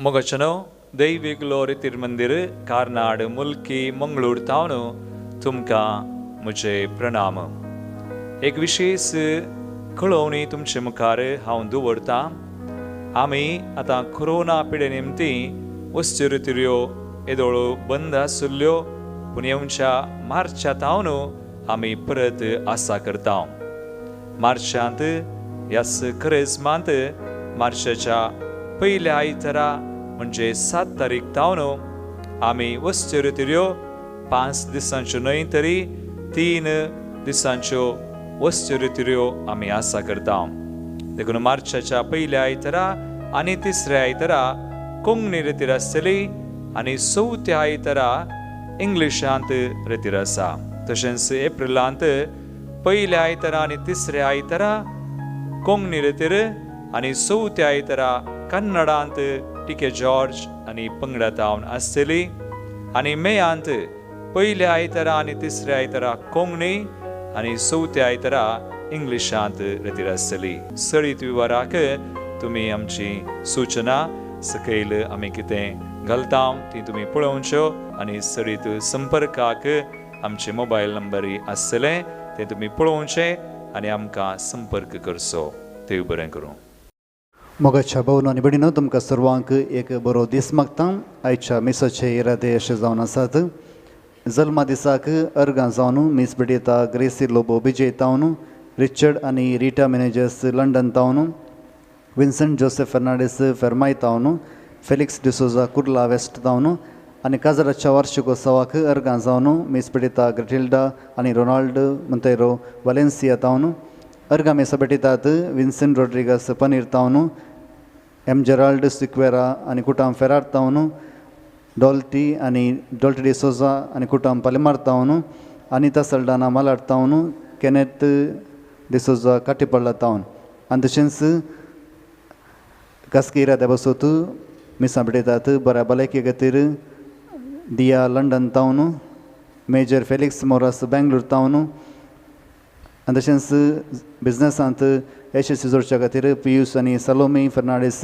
मोगाचेनो दैवीक लोरी मंदिर कार्नाड मुल्की मंगळूर तावन तुमकां म्हजे प्रणाम. एक विशेष कळोवणी तुमचे मुखार हांव दवरतां. आमी आतां कोरोना पिडे निमती वस्तुरितिऱ्यो येदोळो बंद आशिल्ल्यो, पूण येवच्या मार्चा तावन आमी परत आसा करता. मार्चांत ह्याच करेजमांत मार्चाच्या पयल्या आयतारा म्हणजे 7 तारीख तावन आमी वस्तुरितिऱ्यो 5 दिसांच्यो न्हय तरी 3 दिसांच्यो वस्तुरितिऱ्यो आमी आसा करता. देखून मार्चाच्या पयल्या आयतारा आनी तिसऱ्या आयतारा कोंकणी रेतीर आसतली आनी चवथ्या आयतारा इंग्लिशांत रेतीर आसा. तशेंच एप्रिलांत पयल्या आयतारा आनी तिसऱ्या आयतारा कोंकणी रेतीर आनी चवथ्या आयतारा कन्नडांत टिके जॉर्ज आनी पंगडा तावन आसतली. आनी मेयांत पयल्या आयतारा आनी तिसऱ्या आयतारा कोंकणी आनी चवथ्या आयतारा इंग्लिशांत रेतीर आसतली. सळीत विवराक तुमी आमची सुचना सकयल आमी कितें घालता ती तुमी पळोवच्यो आनी सळीत संपर्काक आमचे मोबायल नंबरय आसतले ते तुमी पळोवचे आनी आमकां संपर्क करचो. देव बरें करूं. मोगाच्या भावनो आनी भयणीनो, तुमकां सर्वांक एक बरो दीस मागता. आयच्या मिसाचे इरादे अशे जावन आसात. जल्मा दिसाक अर्गां जावन मीस भेटयता ग्रेसी लोबो विजय तावन, रिचर्ड आनी रिटा मॅनेजर्स लंडन तावन, विन्संट जोसेफ फर्नांडीस फेर्माय तावन, फेलिक्स डिसोजा कुर्ला वेस्ट तावन आनी काजराच्या वार्षिकोत्सवाक अर्गां जावन मीस भेटयता ग्रेटिल्डा आनी रोनाल्ड मंतैरो वालेन्सिया तावन. अर्गां मिसां भेटयतात विन्संट रोड्रिगस पनीर तावन, एम जेराल्ड सिक्वेरा आनी कुटाम फेरार तावन, डॉल्टी आनी डॉल्टी डिसोजा आनी कुटाम पालेमार तावन, अनिता सल्डाना मालाड तावन, केनेथ डिसोजा काटीपल्ला तावन. आनी तशेंच खासगी इराद्या बसोत मिसां भेटयतात बऱ्या भलायके खातीर दिया लंडन तावन, मेजर फेलिक्स मोरास बेंगलोर तावन. आनी तशेंच बिजनसांत यशस्वी जोडच्या खातीर पियूस आनी सलोमी फर्नांडीस,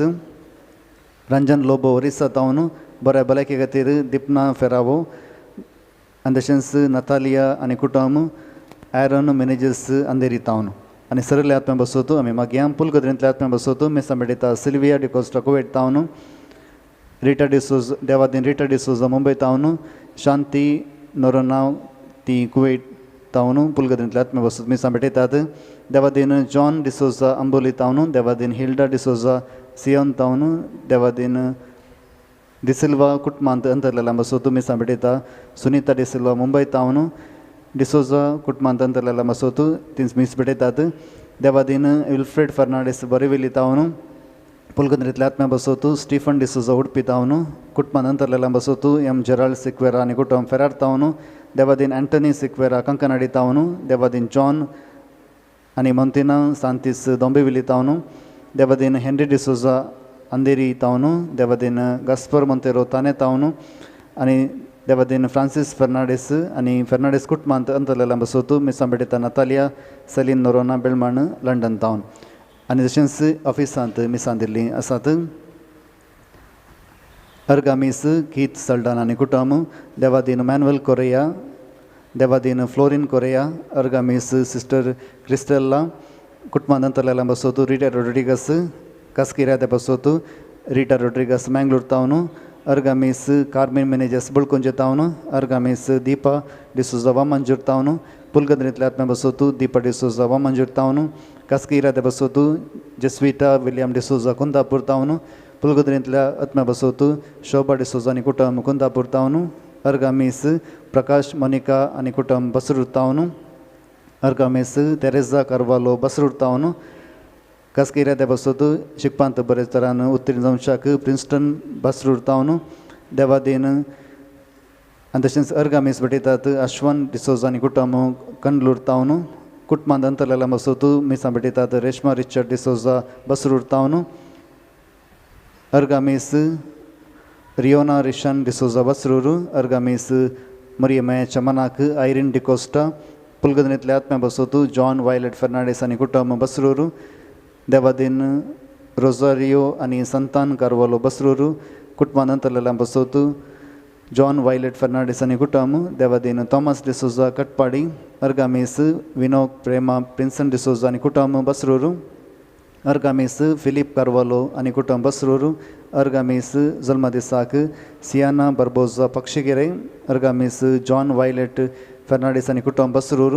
रंजन लोबो ओरिसा तावन, बऱ्या भलायके खातीर दिपना फेरावो. आनी तशेंच नतालिया आनी कुटुंब आयरन मॅनेजर्स अंधेरी तावन. आनी सरले आत्म्या बसोत आमी मागीर पुलगद्रेंतल्या आत्म्या बसोत मिसां भेटयता सिल्विया डिकोस्टा कुवेट तावन, रिटा डिसोज देवादीन रिटा डिसोजा मुंबय तावन, शांती नोरोना ती कुवेट तावन पुलगद्रेंतल्या आत्म्या बसोत मिसां भेटयतात. देवादीन जॉन डिसोजा अंबोली तावन, देवादीन हिल्डा डिसोजा सियोन तावन, देवादीन डिसिल्वा कुटुंबांत अंतरलेल्या बसोत मिसां भेटयता सुनीता डिसिल्वा मुंबय तावन, डिसोजा कुटुंबांत अंतरलेल्या बसोत तीं मीस भेटयतात. देवादीन विल्फ्रेड फर्नांडीस बोरिवेली तावन, पुलगंद्रेंतल्या आत्म्या बसोत स्टीफन डिसोजा उडपी तावन, कुटुंबांत अंतरलेल्या बसोत एम जेराल्ड सिक्वेरा आनी कुटुंब फेरार तावन, देवादीन अँटनी सिक्वेरा कंकनाडी तावन, देवादीन जॉन आनी मोंतिना सांतीस दोंबिवली तावन, देवादीन हेनरी डिसोजा अंधेरी तावन, देवादीन गास्पर मोंतेरो ताने तावन आनी देवादीन फ्रांसीस फर्नांडीस आनी फर्नांडीस कुटुंबांत अंतरलेल्या बसोत मिसां भेटयता नतालिया सेलीन नोरोना बेलमाण लंडन तावन. आनी तशेंच ऑफिसांत मिसां दिल्लीं आसात. अर्गा मीस कीत सल्डान आनी कुटुंब, देवादीन मॅनुअल कोरेया, देवादीन फ्लोरीन कोरेया, अर्गा मीस सिस्टर क्रिस्टल्ला, कुटुंबांत अंतरलेल्या बसोत रिटा रोड्रिगस कास्किऱ्या बसोत रिटा रोड्रिगस मँगलोर तावन, अर्गा मीस कार्मेन मॅनेजर्स बुळकुंजे तावन, अर्गा मीस दीपा डिसोजा वामंजूर तावन, पुलगद्रेंतल्या आत्म्या बसोत दीपा डिसोजा वामंजूर तावन, खासगी इराद्या बसोत जेस्विटा विलियम डिसोजा कुंदापूर तावन, पुलगद्रेंतल्या आत्म्या बसोत शोभा डिसोजा आनी कुटुंब कुंदापूर तावन, अर्गा मीस प्रकाश मोनिका आनी कुटुंब बसरूर तावन, अर्गा मीस तेरेजा कार्वालो बसरूर तावन, खासगी इराद्या बसोत शिकपांत बरे तरान उत्तीर्ण जावच्याक प्रिन्स्टन बसरूर तावन, देवादीन. आनी तशेंच अर्गा मीस भेटयतात अश्वन डिसोजा आनी कुटुंब कंडलूर तावन, कुटुंबांत अंतरलेल्या बसोत मिसां भेटयतात रेश्मा रिचर्ड डिसोजा बसरूर तावन. अर्गामीस रियोना रिशन डिसोजा बसरूर अर्गामीस मरियमया चमनाक आयरीन डिकोस्टा पुलगदनेंतल्या आत्म्या बसोतू जॉन वायलेट फर्नांडीस आनी कुटुंब बसरूर देवादीन रोजारियो आनी संतान कार्वालो बसरूर कुटुंबान अंतरलेल्या बसोतू जॉन वायलेट फर्नांडीस आनी कुटुंब देवादीन थॉमस डिसोजा कटपाडी अर्गामीस विनोद प्रेमा प्रिन्सन डिसोजा आनी कुटुंब बसरूर अर्गामीस फिलीप कार्वालो आनी कुटुंब बसरूर अर्गामीस जल्मदिसाक सियाना बर्बोजा पक्षिगिरे अर्गामीस जॉन वायलेट फर्नांडीस आनी कुटुंब बसरूर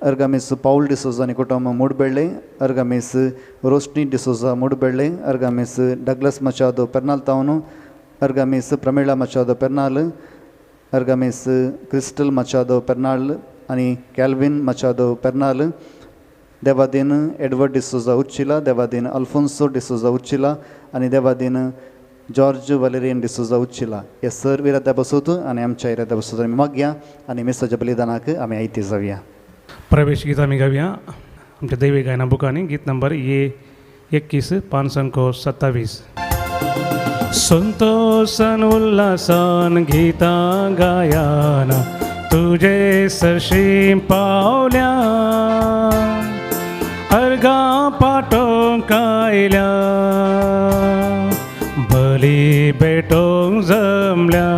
अर्गामीस पाऊल डिसोजा आनी कुटुंब मुडबेळे अर्गामीस रोशनी डिसोजा मुडबेळे अर्गामीस डग्लस मचादो पेर्नाल तावनु अर्गामीस प्रमिळा मचादो पेर्नाल अर्गामीस क्रिस्टल मचादो पेर्नाल आनी कॅल्विन मचादो पेर्नाल देवादीन एडवर्ड डिसोजा उच्चिला देवादीन अल्फोन्सो डिसोजा उच्चिला आनी देवादीन जॉर्ज वलेरियन डिसोजा उच्चिला हे सर्व इराद्या बसोत आनी आमच्या इराद्या बसोत आमी मागया आनी मिसाच्या बलिदानाक आमी आयती जावया. प्रवेश गीत आमी गावया आमच्या दैवी गायना बुकांनी गीत नंबर ये 21 527. संतोषान उल्हासान गीतां गायाना तुजे सरशी पावल्या अर्गां पाटोवंक आयल्या बली भेटोवंक जमल्या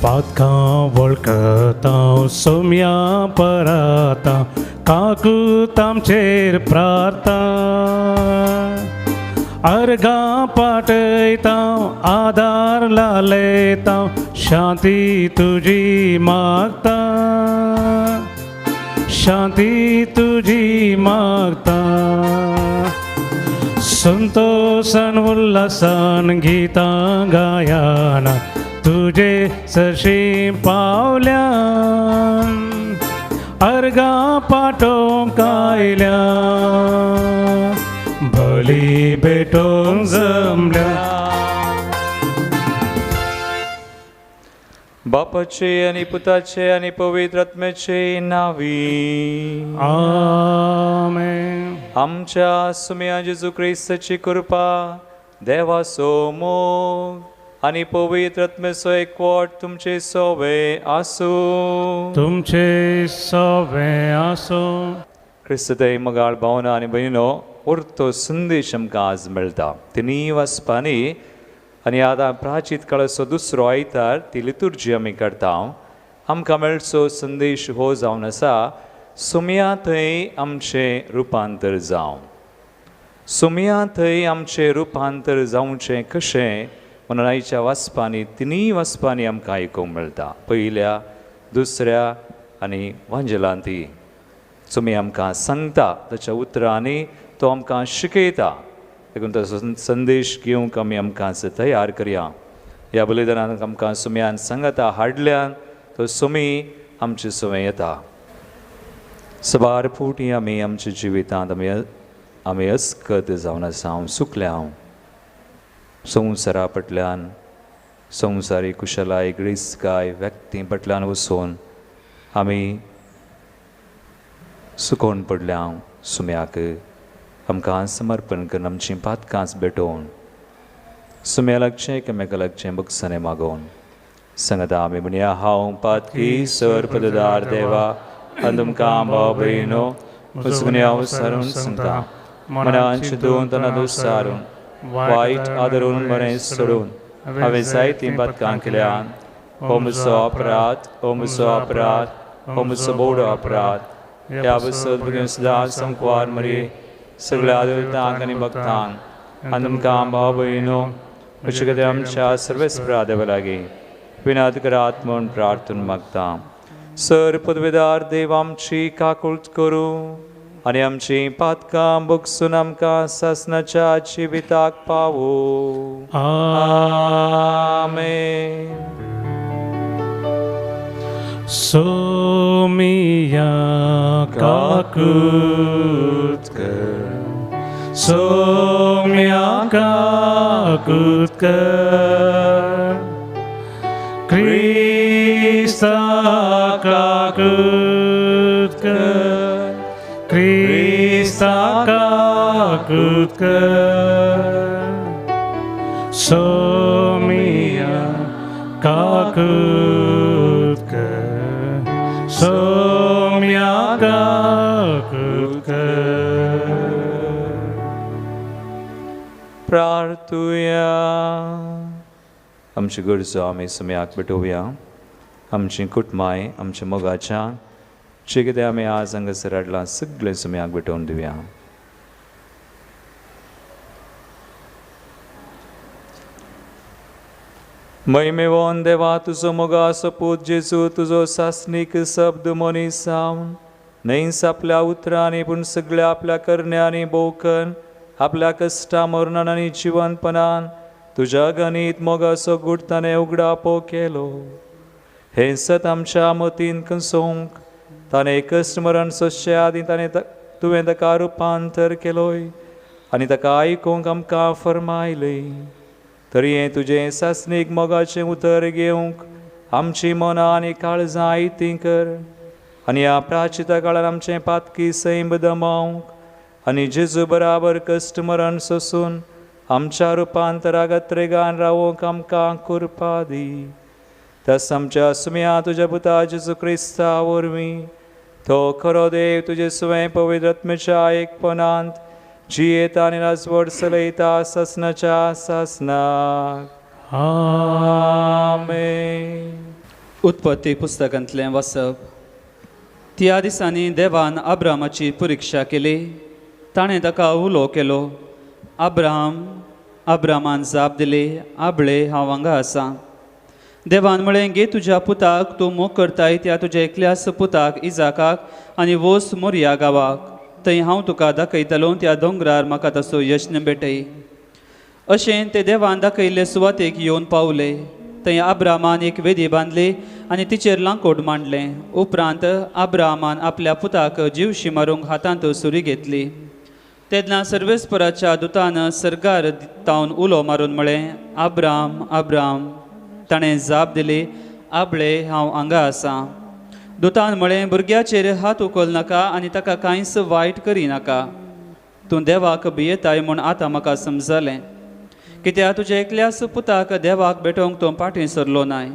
पातकां वळखता सोम्या पराता काकूत आमचेर प्रार्था अर्गां पाटयता आदार लालयता शांती तुजी मागता शांती तुजी मागता संतोषान उल्हासान गीतां गायाना तुजे सरशी पावल्या अर्गां पाटोवंक आयल्या बली भेटोवंक जमल्या. बापाचे आनी पुताचे आनी पवित्र आत्म्याचे नावी आमेन. आमच्या सुम्या जेजू क्रिस्ताची कृपा देवाचो मोग आनी पवित्र आत्म्याचो एकवट तुमचे सोवे आसूं. तुमचे सोवे आसूं. क्रिस्तय मगाळ भावना आनी भयणीनो उरतो संदेश आमकां आज मेळटा तिनूय वाचपांनी आनी आतां प्राचीत काळाचो दुसरो आयतार ती लितुर्जी आमी करता. आमकां मेळचो संदेश हो जावन आसा सुमया थंय आमचें रुपांतर जावं. सुमया थंय आमचें रुपांतर जावचें कशें म्हणून आयच्या वाचपांनी तिनूय वाचपांनी आमकां आयकूंक मेळटा. पयल्या दुसऱ्या आनी वांजेलांत सुमी आमकां सांगता ताच्या उतरांनी तो आमकां शिकयता. देखून तो संदेश घेवंक आमी आमकां तयार करया. ह्या बलिदानाक आमकां सुम्यान सांगता हाडल्यान तो सुमी आमचे सुवें येता. सबार फावटी आमी आमच्या जिवितांत आमी अस्कत जावन आसा हांव सुकल्या हांव संवसारा फाटल्यान संवसारी कुशलाय ग्रेसकाय व्यक्ती फाटल्यान वचून आमी सुकोवन पडल्या हांव सुम्याक आमकां समर्पण करून आमचीं पातकांच भेटोवन सुम्या लागचें एकामेका लागचें बगसणें मागोवन सांगता आमी म्हणया हांव पातकी सर पददार देवा आनी तुमकां भाव भयणो हांव सारून सांगता मनान चिंतून तना दुसारून वायट आदरून बरें सोडून हांवें जायतीं पातकां केल्यान. हो म्हजो अपराध हो म्हजो अपराध हो म्हजो बोडो अपराध. ह्या बसत भुरगीं सदां संकवार मरी सगळ्या देवतांक आनी भक्तांक आनी तुमकां भाव भयणो म्हजे खातीर आमच्या सर्वेस्परा देवा लागीं विनाद करात म्हूण प्रार्थून मागता. सर पदवेदार देव आमची काकूळट करूं आनी आमची पातकां भोगसून आमकां सासनाच्या जिविताक पावो. आमेन. सोमिया काकूत कर सोम्या काकूत कर क्रिस्ता काकूत कर क्रिस्ता काकूत कर. सोमिया काकूत कर, सोमिया काकूत कर। प्रार्थुया। आमची गरजो आमी सुम्याक भेटोवया, आमची कुटुंबांय आमच्या मोगाच्या जे कितें आमी आज हांगासर हाडलां सगळें सुम्याक भेटोवन दिवया। महिमेवन देवा तुजो मोगाचो पूत जेजू तुजो सासणीक शब्द मनीस जावन न्हयच आपल्या उतरांनी पूण सगळ्या आपल्या करण्यांनी भोवकन आपल्या कश्टा मरणान आनी जिवनपणान तुज्या गणीत मोगाचो गूट ताणें उगडापो केलो। हें सत आमच्या मतीन कसोवंक ताणें कश्ट मरण सोंसचे आदीं ताणें तुवें ताका रुपांतर केलोय आनी ताका आयकूंक आमकां फर्मायलें। तरी हें तुजें सासणीक मोगाचें उतर घेवंक आमची मनां आनी काळजां आयतीं कर आनी ह्या प्राचिता काळार आमचें पातकी सैम दमावंक आनी जेजू बराबर कश्ट मरण सोसून आमच्या रुपांतराक अत्रेगान रावोंक आमकां कृपा दी। तस आमच्या सुम्या तुज्या पुता जेजू क्रिस्ता वरवीं तो खरो देव तुजे सुवें पवित्र आत्म्याच्या एकपणांत जियेता आनी राजवट चलयता सासणाच्या सासणाक। आमेन। उत्पत्ती पुस्तकांतलें वाचप। त्या दिसांनी देवान अब्रामाची परिक्षा केली। ताणें ताका उलो केलो, अब्राहम। अब्रामान जाप दिली, आबळे हांव हांगा आसा। देवान म्हळें, घे तुज्या पुताक, तूं मोग करताय त्या तुज्या एकल्याच पुताक इजाकाक, आनी वोस मोरया गांवाक, थंय हांव तुका दाखयतलो त्या दोंगरार म्हाका तसो यत्न भेटय। अशें ते देवान दाखयल्ले सुवातेक येवन पावले। थंय अब्रामान एक वेदी बांदली आनी तिचेर लांकोड मांडलें। उपरांत अब्रामान आपल्या पुताक जीवशी मारूंक हातांत सुरी घेतली। तेन्ना सर्वेस्पराच्या दुतान सर्गार तावन उलो मारून म्हळें, अब्राम अब्राम। ताणें जाप दिली, आबळे हांव हांगा आसा। दुतान म्हळें, भुरग्याचेर हात उखल नाका आनी ताका कांयच वायट करिनाका। तूं देवाक भियेताय म्हूण आतां म्हाका समजलें, कित्याक तुज्या एकल्याच पुताक देवाक भेटोवंक तूं फाटीं सरलो नाय।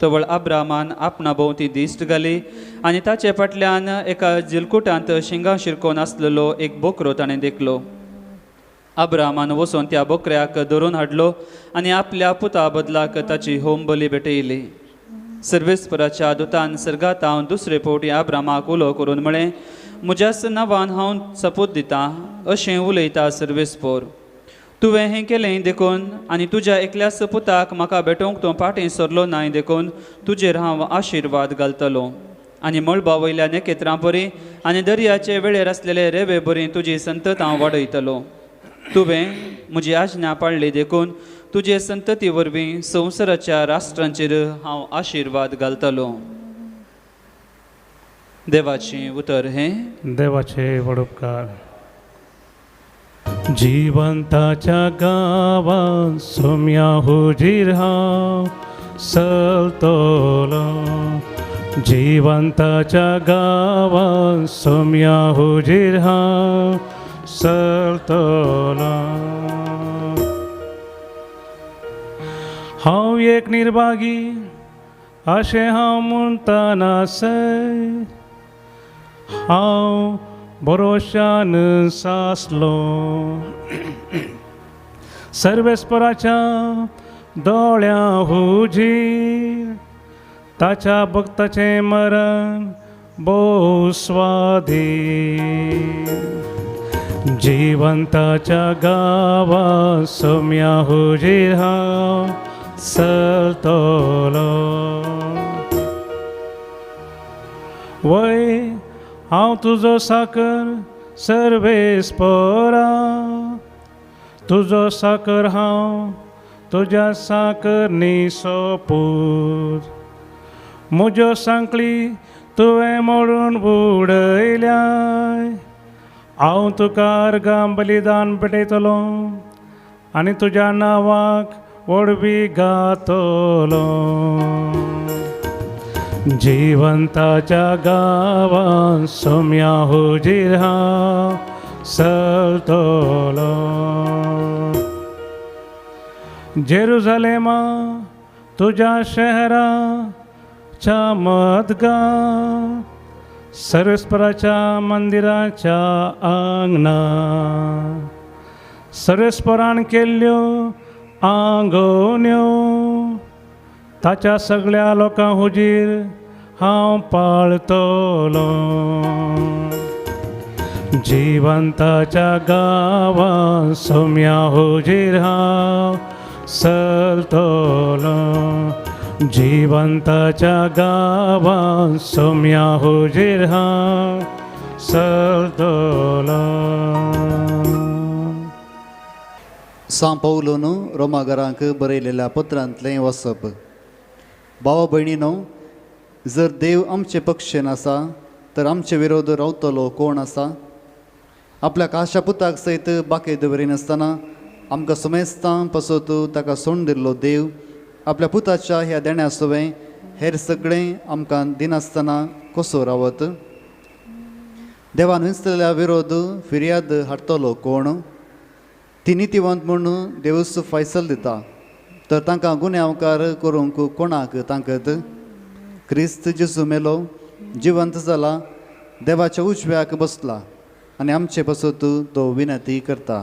तवळ अब्रामान आपणा भोंवती दिश्ट घाली आनी ताचे फाटल्यान एका जिलकुटांत शिंगां शिरकोन आसलेलो एक बोकरो ताणें देखलो। अब्रामान वचून त्या बोकऱ्याक धरून हाडलो आनी आपल्या पुता बदलाक ताची होम बली भेटयली। सर्वेस्पराच्या दुतान सर्गांत हांव दुसरे फावटी अब्रामाक उलो करून म्हळें, म्हज्याच नांवान हांव सपूत दितां, अशें उलयता सर्वेस्पोर, तुवें हें केलें देखून आनी तुज्या एकल्याच पुताक म्हाका भेटोवंक तूं फाटीं सरलो नाय देखून तुजेर हांव आशिर्वाद घालतलो आनी मळबा वयल्या नखेत्रां बरी आनी दर्याचे वेळेर आसलेले रेवे बरी तुजी संतत हांव वाडयतलो। तुवें म्हजी आज्ञा पाळ्ळी देखून तुजे संतती वरवीं संवसाराच्या राष्ट्रांचेर हांव आशिर्वाद घालतलो। देवाचें उतर हें। देवाचे व्हड उपकार। जिवंताच्या गांवांत सोम्या हुजीर हांव चलतलो, जिवंताच्या गांवांत सोम्या हुजीर हांव चलतलो। हांव एक निर्भागी अशें हांव म्हणटा नासय, हांव भरोशान सासलो। सर्वेस्पराच्या दोळ्यां हुजीर ताच्या भक्ताचें मरण भोव स्वादीन। जिवंताच्या गांवांत सोम्या हुजीर हांव चलतलो। वय हांव तुजो साकर सर्वेस्परा, तुजो साकर हांव तुज्या साकरनी सोपूत। म्हज्यो सांकळी तुवें मोडून उडयल्याय, हांव तुका अर्गां बलिदान भेटयतलो आनी तुज्या नांवाक व्हडवी गातलो। जिवंताच्या गांवांत सोम्या हुजीर हांव चलतलो। जेरुजालेमा तुज्या शहराच्या मदगा सर्वेस्पराच्या मंदिराच्या आंगणा सर्वेस्परान केल्ल्यो आंगोवण्यो ताच्या सगळ्या लोकां हुजीर हांव पाळतलो. जिवंताच्या गांवां सोम्या हुजीर हांव चलतलो. जिवंताच्या गांवां सोम्या हुजीर हांव चलतलो. सां पावलून रोमागरांक बरयलेल्या पत्रांतलें वसप. भावा भयणीनो, जर देव आमचे पक्षेन आसा तर आमचे विरोध रावतलो कोण आसा? आपल्या काशा पुताक सयत बाकी दवरिनासतना आमकां सुमेस्तां पसत ताका सोंड दिल्लो देव आपल्या पुताच्या ह्या देण्या सवें हेर सगळें आमकां दिनासतना कसो रावत? देवान विंचलेल्या विरोध फिर्याद हाडटलो कोण? ती नितीवंत म्हूण देवूच फैसल दिता तर तांकां गुन्यांवकार करूंक कोणाक तांकत? क्रिस्त जेजू मेलो, जिवंत जाला, देवाच्या उजव्याक बसला आनी आमचे पासत तो विनंती करता.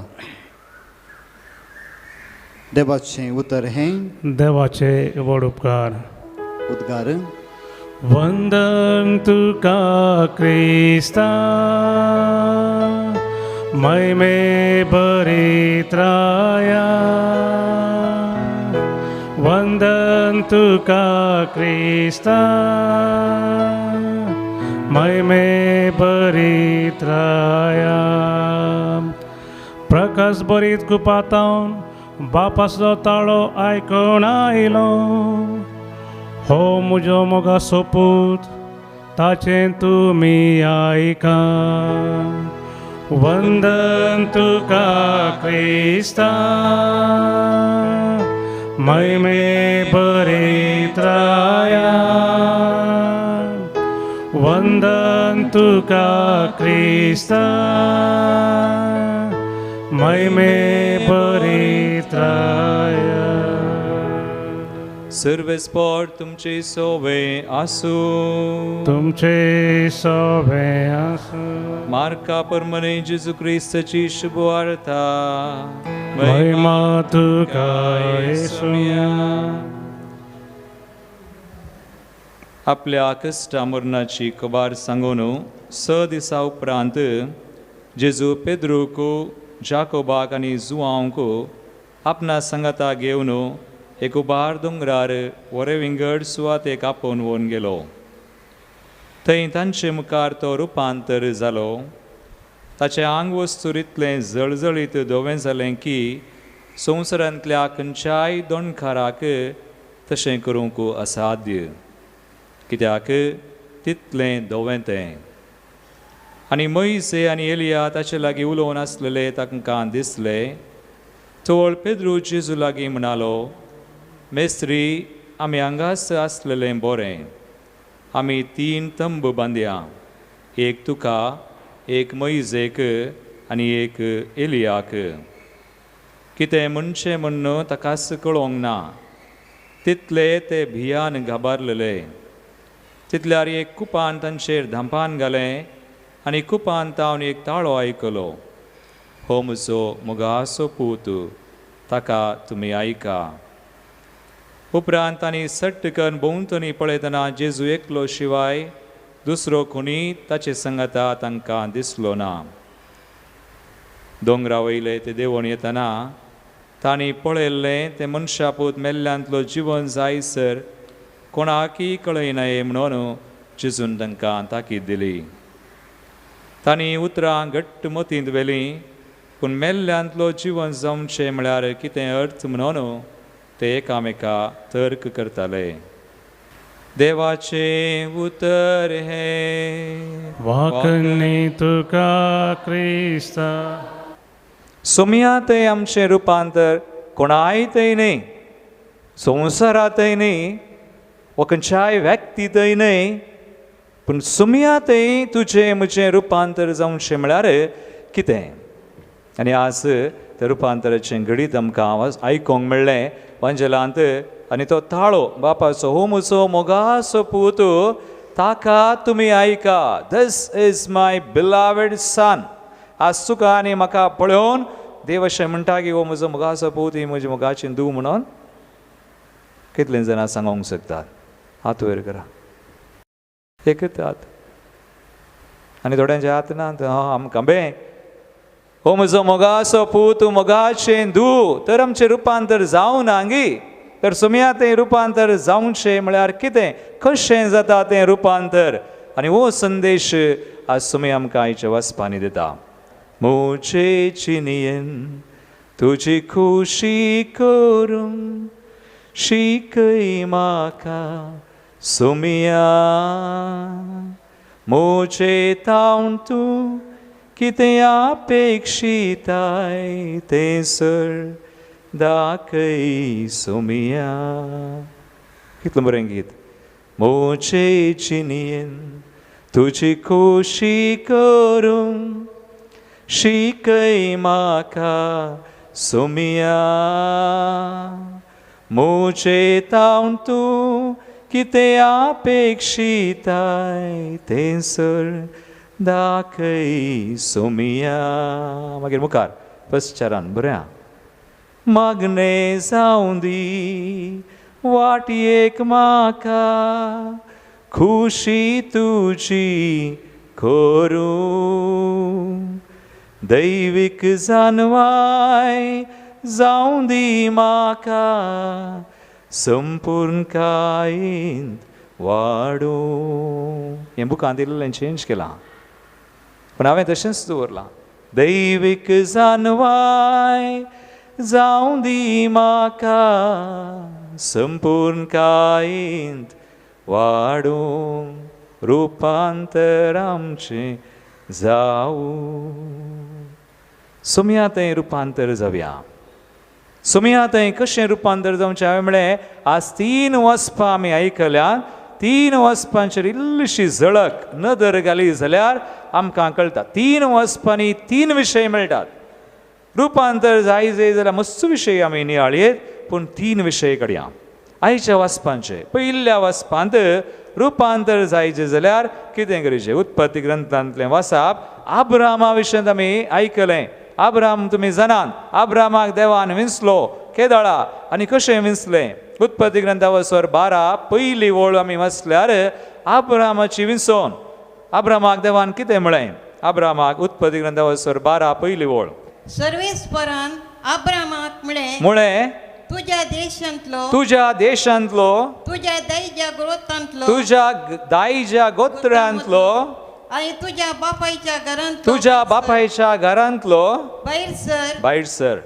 देवाचें उतर हें देवाचे व्हड उपकार. उद्गार. वंदन तुका क्रिस्ता महिमे बरित्राया. वंदन तुका क्रिस्ता महिमे बरित्राया. प्रकाश बरीत कुपातावन बापाचो ताळो आयकून आयलो. हो म्हजो मोगा सोपूत ताचें तुमी आयका. वंदन तुका क्रिस्ता महिमे बरित्राया. वंदन तुका क्रिस्ता महिमे बरित्राया. सर्वेस्पोर तुमचे सोवे आसूं. तुमचे सोवे आसूं. मार्का परमने जेजू क्रिस्ताची शुभवार्ता. महिमा तुका येसुया. आपल्या कश्टा मरणाची खबर सांगून 6 दिसा उपरांत जेजू पेद्रूक, जाकोबाक आनी जुआंक आपणा सांगाता घेवन एक उबार दोंगरार वरे विंगड सुवातेक आपोवन व्हरून गेलो. थंय तांचे मुखार तो रुपांतर जालो. ताचें आंग वस्तूर इतलें जळजळीत धवें जालें की संवसारांतल्या खंयच्याय दोणकाराक तशें करूंक असाध्य, कित्याक तितलें धवें तें. आनी मोयसे आनी एलिया ताचे लागीं उलोवन आसलेले तांकां दिसले. तवळ पेद्रू जेजू लागीं म्हणालो, मेस्त्री, आमी हांगास आसलेलें बरें. आमी 3 तंबू बांदया, एक तुका, एक मोयजेक आनी एक एलियाक. कितें म्हणचें म्हण्ण ताकाच कळोंक ना. तितले ते भियान घाबारलेले. तितल्यार एक कुपान तांचेर धांपान घालें आनी कुपान तावन एक ताळो आयकलो, हो म्हजो मोगाचो पूत, ताका तुमी आयका. उपरांत तांणी सट्ट करून भोंवतणी पळयतना जेजू एकलो शिवाय दुसरो कोणी ताचे सांगाता तांकां दिसलो ना. दोंगरा वयले ते देंवून येतना तांणी पळयल्लें तें मनशापूत मेल्ल्यांतलो जिवन जायसर कोणाकय कळयनाये म्हणून जेजून तांकां ताकीद दिली. तांणी उतरां घट्ट मतींत व्हेलीं, पूण मेल्ल्यांतलो जिवन जावचें म्हळ्यार कितें अर्थ म्हणून ते एकामेका तर्क करताले. देवाचें उतर हें. वाकणी तुका क्रिस्ता. सोमया थंय आमचें रुपांतर कोणाय थंय न्हय, संवसारांतय न्हय, वा खंयच्याय व्यक्ती थंय न्हय, पूण सोमया थंय तुजें म्हजें रुपांतर जावचें म्हळ्यार कितें? आनी आज तें रुपांतराचें घडीत आमकां आयकूंक मेळ्ळें वांजेलांत. आनी तो ताळो बापाचो हो म्हजो मोगाचो पूत, ताका तुमी आयका. This is my beloved son. आज तुका आनी म्हाका पळोवन देव अशें म्हणटा की हो म्हजो मोगाचो पूत, ही म्हजी मोगाची धूव म्हणून कितलीं जाणां सांगूंक शकतात? हात वयर करा, एकच हात. आनी थोड्यांचे हात ना. आमकां बे हो म्हजो मोगाचो पूत, मोगाचें धूव, तर आमचें रुपांतर जावना गी. तर सुमया तें रुपांतर जावचें म्हळ्यार कितें, कशें जाता तें रुपांतर? आनी हो संदेश आज सुमी आमकां आयच्या वाचपांनी दिता. म्हजे चिनयेन तुजी खुशी करूंक शिकय म्हाका सुमया, म्हजे तावन तूं कितें अपेक्षिताय तें सर दाखय सुमया. कितलें बरें गीत. म्हजे चिनयेन तुजी खुशी करूंक शिकय म्हाका सुमया, म्हजे तावन तूं कितें अपेक्षिताय तें सर दाखय सुमया. मागीर मुखार पश्चारान बरें मागणें जावं दी वाटयेक म्हाका खुशी तुजी करूं, दैवीक जानवाय जावं दी म्हाका संपूर्ण कायेंत वाडूं. हें बुकांत इल्लें चेंज केलां पूण हांवें तशेंच दवरलां. दैवीक जानवाय जावं दी म्हाका संपूर्ण कायेंत वाडूं, रुपांतर आमचें जावं. सुमया तें रुपांतर जावया. सुमया तें कशें रुपांतर जावचें? हांवें म्हळें आज 3 वचपां आमी आयकल्या. 3 वचपांचेर इल्लीशी झळक नदर घाली जाल्यार आमकां कळटा. 3 वचपांनी 3 विशय मेळटात. रुपांतर जाय जाय जाल्यार मस्त विशय आमी नियाळयेत, पूण 3 विशय काडया आयच्या वाचपांचे. पयल्या वाचपांत रुपांतर जायचें जाल्यार कितें करचें? उत्पत्ती ग्रंथांतलें वाचप. आब्रामा विशयांत आमी आयकलें. आब्राम तुमी जाणात, आब्रामाक देवान विंचलो केदळा आनी कशें विंचलें? उत्पत्ती ग्रंथा वसर 12 पयली वळ आमी वाचल्यार आब्रामाची विंचोन. आब्रामाक देवान कितें म्हळें? आब्रामाक उत्पत्ती ग्रंथा वसर 12 पयली वळ. सर्वेस्परान आब्रामाक म्हळें, म्हळें तुज्या देशांतलो, तुज्या देशांतलो, तुज्या दायज्या गोत्रांतलो, तुज्या दायज्या गोत्रांतलो आनी तुज्या बापायच्या घरांतलो, तुज्या बापायच्या घरांतलो भायर सर, भायर सर,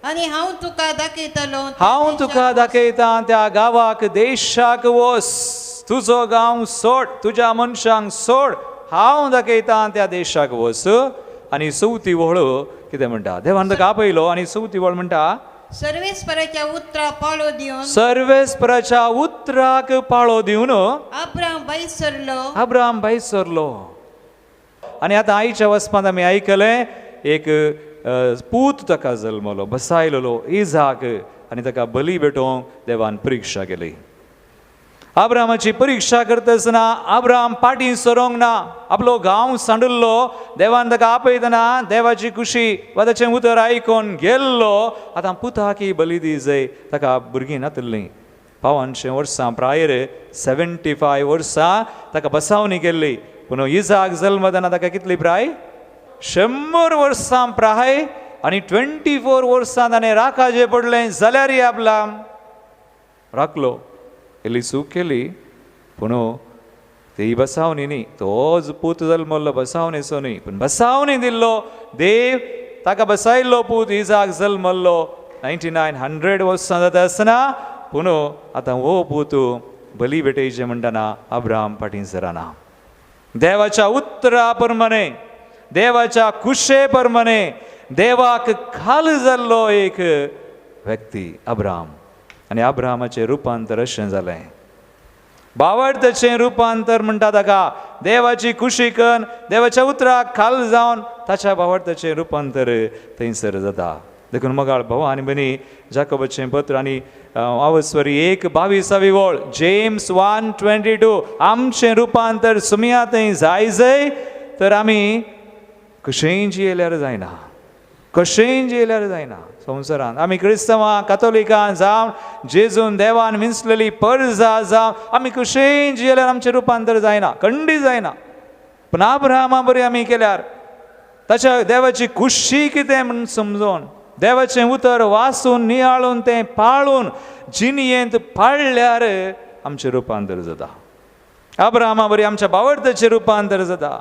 आनी हांव तुका दाखयतलो, हांव तुका दाखयता त्या गांवाक देशाक वस, तुजो गांव सोड, तुज्या मनशांक सोड, हांव दाखयता त्या देशाक वस. आनी चवथी वळ कितें म्हणटा? देवान ताका आपयलो आनी चवथी वळ म्हणटा सर्वेस्पराच्या उतराक पाळो दिवन, सर्वेस्पराच्या उतराक पाळो दिवन आब्राम भायर सरलो, आब्राम भायर सरलो. आनी आतां आयच्या वचपांत आमी आयकलें एक पूत ताका जल्मलो, बसायलेलो इजाक, आनी ताका बली भेटोवंक देवान परिक्षा केली. आब्रामाची परिक्षा करता आसतना आब्राम पाटी सरोंक ना, आपलो गांव सांडिल्लो. देवान ताका आपयतना देवाची खुशी वा ताचें उतर आयकून गेल्लो. आतां पुताकी बली दी जाय, ताका भुरगीं नातिल्लीं. 85 वर्सां प्रायर 75 वर्सां ताका बसावणी केल्ली. पूण इजाक जल्मतना ताका कितली प्राय? 100 वर्सां प्राय. आनी 24 वर्सां ताणें राखाचें पडलें जाल्यारय आपला राखलो. इल्ली चूक केली पूण ती बसावणी न्ही, तोच पूत जल्मल्लो बसावणेचो न्ही, पूण बसावणी दिल्लो देव ताका बसायल्लो पूत इजाक जल्मल्लो 99 100 वर्सां जाता आसतना. पूण आतां हो पूत बली भेटयचें म्हणटना अब्राहम फाटीं सरना. देवाच्या उतरा प्रमाणे, देवाच्या खुशे प्रमाणे देवाक खाल जाल्लो एक व्यक्ती अब्राहम. आनी अब्राहमाचें रुपांतर अशें जालें, भावार्थाचें रुपांतर म्हणटा ताका, देवाची खुशी कन देवाच्या उतराक खाल जावन ताच्या भावार्थाचें रुपांतर थंयसर जाता. देखून मोगाळ भाव आनी भयणी, जाकोबाचें पत्र आनी आवस्वरी 1:22 वळ, जेम्स 1:22, आमचें रुपांतर सुमया थंय जाय जाय तर आमी कशेंय जियेल्यार जायना, कशेंय जियेल्यार जायना संवसारांत. आमी क्रिस्तांवां कातोलिकां जावन जेजून देवान विंचलेली परजा जावन आमी कशेंय जियेल्यार आमचें रुपांतर जायना, खंडीत जायना. पूण आब्राहामा बरी आमी केल्यार ताच्या देवाची खुशी कितें म्हूण समजून, देवाचें उतर वाचून नियाळून तें पाळून जिणयेंत पाळल्यार आमचें रुपांतर जाता. आब्राहामा बरी आमच्या बावडताचें रुपांतर जाता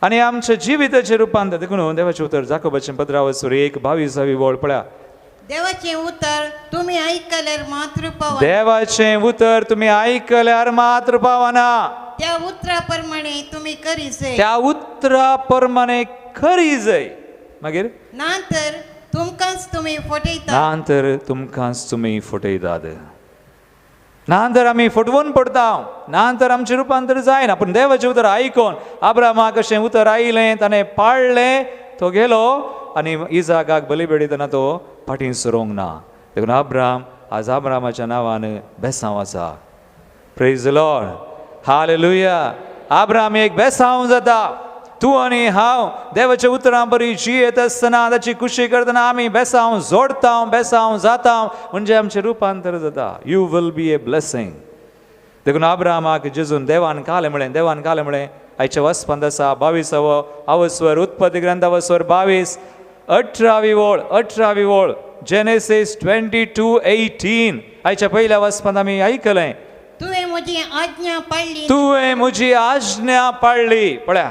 आनी आमच्या जिविताचें रुपांतर. देखून देवाचें उतर जाकोबाचें पत्रावसर 1:22 वळ पळया, देवाचें उतर तुमी आयकल्यार मात्र पावना, देवाचें उतर तुमी आयकल्यार मात्र पावना, त्या उतरा प्रमाणे तुमी करी जाय, त्या उतरा प्रमाणे करी जाय. मागीर ना तर तुमकांच तुमी फटयतात, ना तर तुमकांच तुमी फटयतात, ना तर आमी फटवून पडटा, ना तर आमचें रुपांतर जायना. पूण देवाचें उतर आयकोन आब्राहामाक कशें उतर आयलें, ताणें पाळ्ळें, तो गेलो आनी इजाकाक बली भेटयतना तो फाटीं सरोंक ना. देखून आब्राहाम आज आब्राहामाच्या नांवान बेसांव आसा. Praise the Lord, hallelujah. Abraham एक बेसांव जाता. तूं आनी हांव देवाच्या उतरां बरी जियेत आसतना, ताची खुशी करतना आमी बेसांव जोडटा, बेसांव जाता, म्हणजे आमचें रुपांतर जाता. You will be a blessing. देखून आब्राहामाक जेजून देवान कालें म्हळें, देवान कालें म्हळें. आयच्या वसपांत आसा 22वो आवस्वर, उत्पत्ती ग्रंथावस्वर 22 18वी वळ, 18वी वळ, जेनेसीस 22:18. आयच्या पयल्या वसपांत आमी आयकलें, तुवें म्हजी आज्ञा पाळ्ळी, तुवें म्हजी आज्ञा पाळ्ळी. पळया,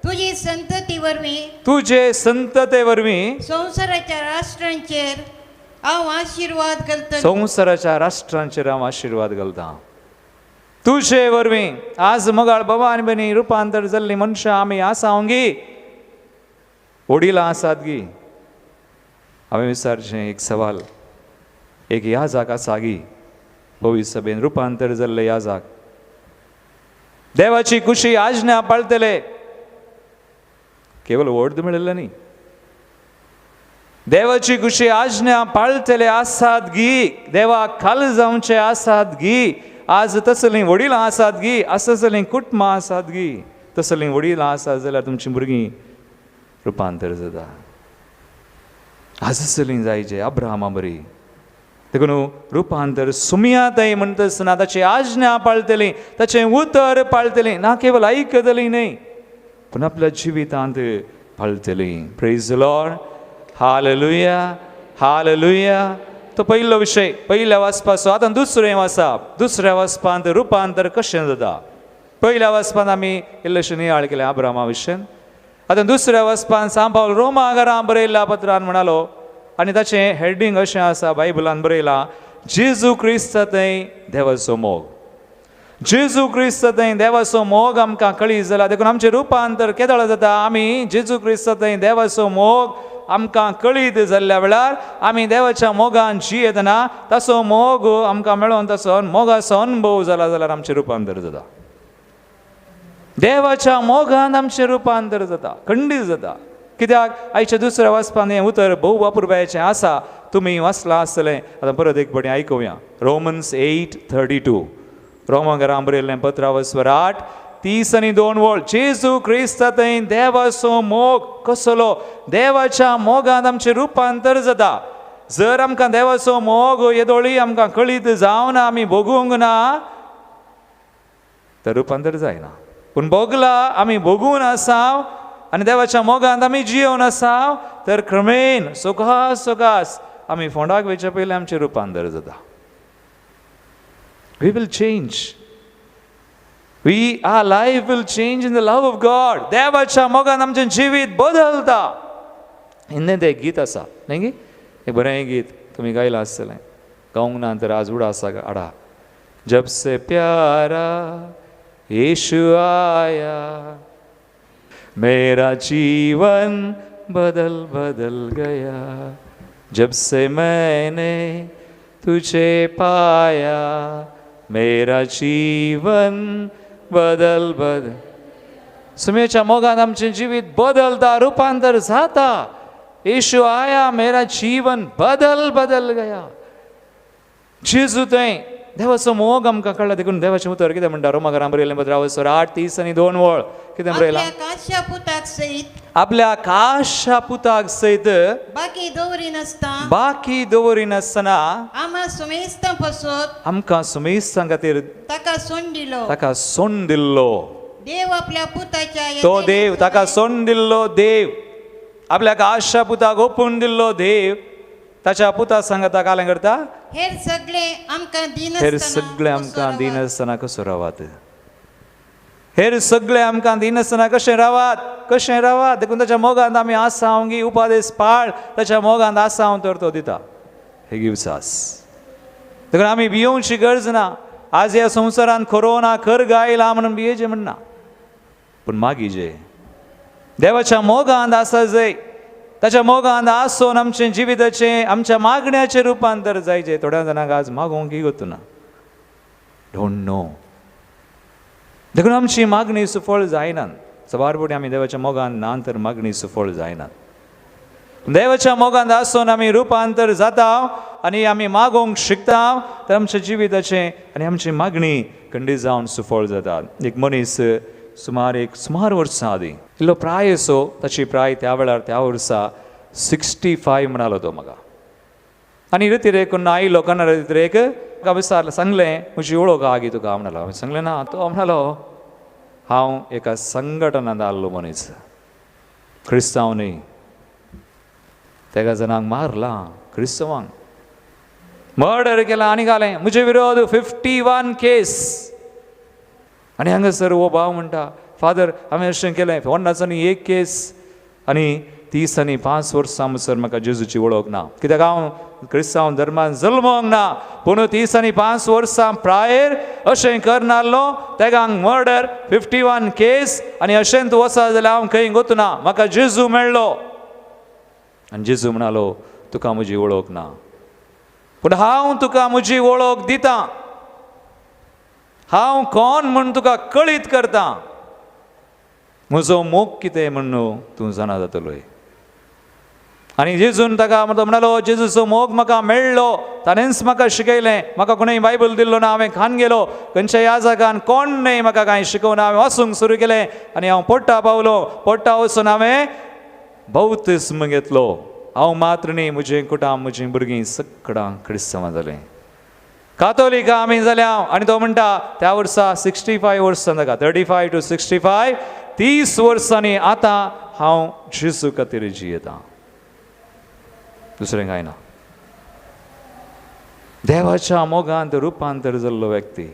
तुजी संतती वरवीं, तुजे संतते वरवीं संवसाराच्या राष्ट्रांचेर हांव आशिर्वाद घालतलो, संवसाराच्या राष्ट्रांचेर हांव आशिर्वाद घालता तुजे वरवीं. आज मोगाळ बाबा आनी भयणी, रुपांतर जाल्लीं मनशां आमी आसा गी, वडिलां आसात गी. हांवें विचारचें एक सवाल, एक याजाक आसा गी पवित्र सभेन रुपांतर जाल्ले याजाक, देवाची खुशी आज्ञा पाळतले, केवळ वोर्द मेळिल्लें न्ही, देवाची खुशी आज्ञा पाळतले आसात गी, देवाक खाल जावचे आसात गी. आज तसलीं वडिलां आसात गी, आसलीं कुटुंबां आसात गी, तसलीं वडिलां आसात जाल्यार तुमचीं भुरगीं रुपांतर जाता. आज असलीं जायचे आब्राहामा बरी. देखून रुपांतर सुमयाताय म्हणटा आसतना ताची आज्ञा पाळतली, ताचें उतर पाळतली, ना केवळ आयकतली न्हय पूण आपल्या जिवितांत पाळतली. Praise the Lord, hallelujah, hallelujah. तो पयलो विशय, पयल्या वाचपाचो. आतां दुसरें वाचप, दुसऱ्या वाचपांत रुपांतर कशें जाता. पयल्या वाचपांत आमी इल्लेशें नियाळ केलें आब्राहामा विशयान. आतां दुसऱ्या वाचपांत सांत पावल रोमा बरयल्ल्या पत्रान म्हणालो, आनी ताचें हेडींग अशें आसा, बायबलान बरयलां, जेजू क्रिस्त थंय देवाचो मोग. जेजू क्रिस्त थंय देवाचो मोग आमकां कळी जाला. देखून आमचें रुपांतर केदळ जाता, आमी जेजू क्रिस्त थंय देवाचो मोग आमकां कळीत जाल्ल्या वेळार आमी देवाच्या मोगान जियेतना ताचो मोग आमकां मेळोन ताचो मोगाचो अनुभव जाला जाल्यार आमचें रुपांतर जाता. देवाच्या मोगान आमचें रुपांतर जाता, खंडीत जाता. कित्याक आयच्या दुसऱ्या वाचपान हें उतर भोव वापरपाचें आसा, तुमी वाचलां आसतलें. आतां परत एक फावटी आयकुया, रोमन्स 8:32, रोमांकरां बरयल्लें पत्रावस्वर 8:32 वळ. जेजू क्रिस्त थंय देवाचो मोग कसलो, देवाच्या मोगान आमचें रुपांतर जाता. जर आमकां देवाचो मोग येदोळी आमकां कळीत जावना, आमी भोगूंक ना तर रुपांतर जायना. पूण भोगला, आमी भोगून आसा आनी देवाच्या मोगांत आमी जियोवन आसा तर क्रमेन सोकास सोकास आमी फोंडाक वयच्या पयलीं आमचें रुपांतर जाता. We will change. Our life will change in the love of God. देवाच्या मोगान आमचें जिवीत बदलता. हिंदींत एक गीत आसा न्ही गी, एक बरें गीत तुमी गायलां आसतलें, गावंक ना तर आज उडा आसा आडा. जब से प्यारा यीशु आया, मेरा जीवन बदल बदल गया, जब से मैंने तुझे पाया, मेरा जीवन बदल बदल. सुमेच्या मोगान आमचें जिवीत बदलता, रुपांतर जाता. यीशु आया, मेरा जीवन बदल बदल गया. जेजू थंय देवाचो मोग आमकां कळ्ळा. देखून देवाचें उतर कितें म्हणटा? रोमाकरां बरयलें पत्र वसर 8:30 आनी 2 वळ कितें बरयलां? आपल्या काशा पुताक सयत, आपल्या काशा पुताक सयत बाकी दवरिनासतना, बाकी दवरिनासतना आमा सुमेस्तां पसत आमकां सुमेस्तां खातीर ताका सोंड दिलो. ताका सोंड दिल्लो. देव आपल्या पुताच्या तो देव ताका सोंड दिल्लो, देव आपल्या काशा पुताक ओपून दिल्लो देव ताच्या पुता सांगता कालें करता, हेर सगळे आमकां दिनासतना, हेर सगळे आमकां दिनासतना कसो रावात? हेर सगळे आमकां दिनासतना कशें रावात? कशें रावात? देखून ताच्या मोगांत आमी आसा हांव उपादेस पाळ, ताच्या मोगांत आसा हांव तर तो दिता. हे गिव्स आस. देखून आमी भियोवची गरज ना. आज ह्या संवसारांत कोरोना खर गायला म्हणून भियेचें म्हणना, पूण मागीर देवाच्या मोगांत आसा जय, ताच्या मोगांत आसून आमचें जिविताचें आमच्या मागण्याचें रुपांतर जायचें. थोड्या जाणांक आज मागोवंक इगोत ना, don't know. देखून आमची मागणी सुफळ जायना. सवार फुडें आमी देवाच्या मोगान ना तर मागणी सुफळ जायना. देवाच्या मोगांत आसून आमी रुपांतर जाता आनी आमी मागोवंक शिकता तर आमच्या जिविताचें आनी आमची मागणी खंडीत जावन सुफळ जाता. एक मनीस सुमार एक सुमार वर्सां आदीं इल्लो प्राय असो, ताची प्राय त्या वेळार त्या वर्सा 65 म्हणालो तो म्हाका. आनी रितीरेक कोण आयलो कन्नड रितीरेक म्हाका विचारलें, सांगलें म्हजी वळख आगी तुका म्हणालो. हांवें सांगलें ना. तो म्हणालो हांव एका संघटनांत आसलो मनीस, क्रिस्तांव न्ही. तेका जाणांक मारला, क्रिस्तांवांक मर्डर केला आनी घालें म्हजे विरोध 51 केस. आनी हांगासर हो भाव म्हणटा, फादर हांवें अशें केलें, 50 एक केस आनी 30 आनी 5 वर्सां म्हणसर म्हाका जेजूची वळख ना, कित्याक हांव क्रिस्तांव धर्मान जल्मोंक ना. पूण 30 आनी 5 वर्सां प्रायर अशें करनासलो, तेगांक मर्डर 51 केस आनी अशें तूं वचा जाल्यार हांव खंय गोतना, म्हाका जेजू मेळ्ळो. आनी जेजू म्हणालो तुका म्हजी वळख ना, पूण हांव तुका म्हजी वळख दितां, हांव कोण म्हूण तुका कळीत करता, म्हजो मोग कितें म्हण तूं जाणा जातलोय. आनी जेजून ताका म्हणालो जेजूचो मोग म्हाका मेळ्ळो, ताणेंच म्हाका शिकयलें, म्हाका कोणें बायबल दिल्लो ना, हांवें खान गेलो खंयच्या ह्या जागान कोण न्हय म्हाका कांय शिकोवना, हांवें वाचूंक सुरू केलें आनी हांव पोट्टा पावलो, पोट्टा वचून हांवें बौतिस्म घेतलो. हांव मात्र न्ही, म्हजें कुटाम म्हजीं भुरगीं सगळां क्रिस्तांवां जालें, कातोलिका आमी जाल्या. आनी तो म्हणटा त्या वर्सा 65 वर्सां ताका, 35 to 65, 30 वर्सांनी आतां हांव जेजू खातीर जियेतां, दुसरें कांय ना. देवाच्या मोगांत रुपांतर जाल्लो व्यक्ती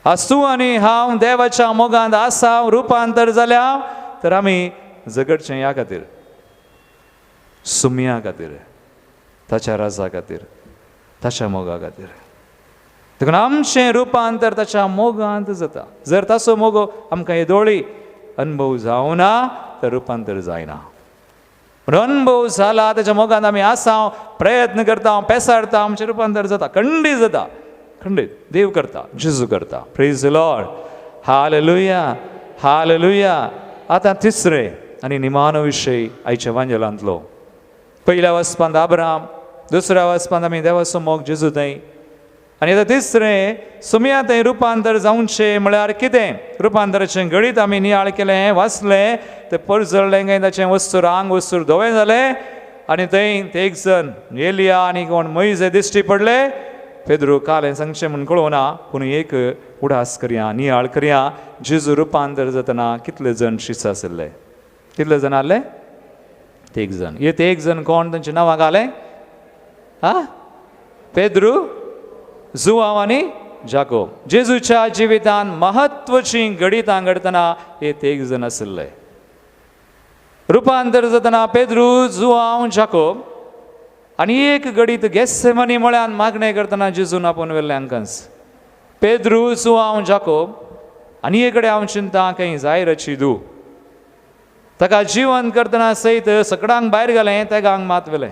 आसूं आनी हांव देवाच्या मोगांत आसा रुपांतर जाल्या तर आमी झगडचें ह्या खातीर, सुमया खातीर, ताच्या राजा खातीर, ताच्या मोगा खातीर. देखून आमचें रुपांतर ताच्या मोगांत जाता. जर ताचो मोग आमकां येदोळी अनुभव जावना तर रुपांतर जायना. पूण अनुभव जाला, ताच्या मोगांत आमी आसा, प्रयत्न करता, पेसारता, आमचें रुपांतर जाता, खंडीत जाता, खंडीत देव करता, जेजू करता. Praise the Lord, hallelujah, hallelujah. आतां तिसरें आनी निमाणो विशय आयच्या वांजेलांतलो. पयल्या वचपांत आब्राम, दुसऱ्या वचपांत आमी देवाचो मोग जेजू थंय, आनी आतां तिसरें सुमया थंय रुपांतर जावचें म्हळ्यार कितें? रुपांतराचें गणीत आमी नियाळ केलें, वाचलें, तें परजळ्ळें काय ताचें वस्तूर आंग वस्तूर धवें जालें आनी थंय ते एक जण एलिया आनी कोण मोयजे दिश्टी पडले. पेद्रू काल हें सांगचें म्हूण कळोवना, पूण एक उडास करया, नियाळ करया, जेजू रुपांतर जातना कितले जण शिस आशिल्ले? कितले जण आहले? एक जण. हे ते एक जण कोण? तांचें नांवां घालें हा, पेद्रू, जुआंव आनी जाकोब. जेजूच्या जिवितान म्हत्वाचीं घडितां घडटना हे ते एक जण आशिल्ले. रुपांतर जातना पेद्रू, जुआंव, जाकोब आनी एक घडीत गेस्सेमनी म्हळ्यान मागणें करतना जेजून आपोवन व्हेल्लें हांकांच. पेद्रू, जुआंव, जाकोब आनी एक कडेन हांव चिंता खंय जायराची दू ताका जिवन करतना सयत सकडांक भायर घालें, तेगांक मात व्हेलें.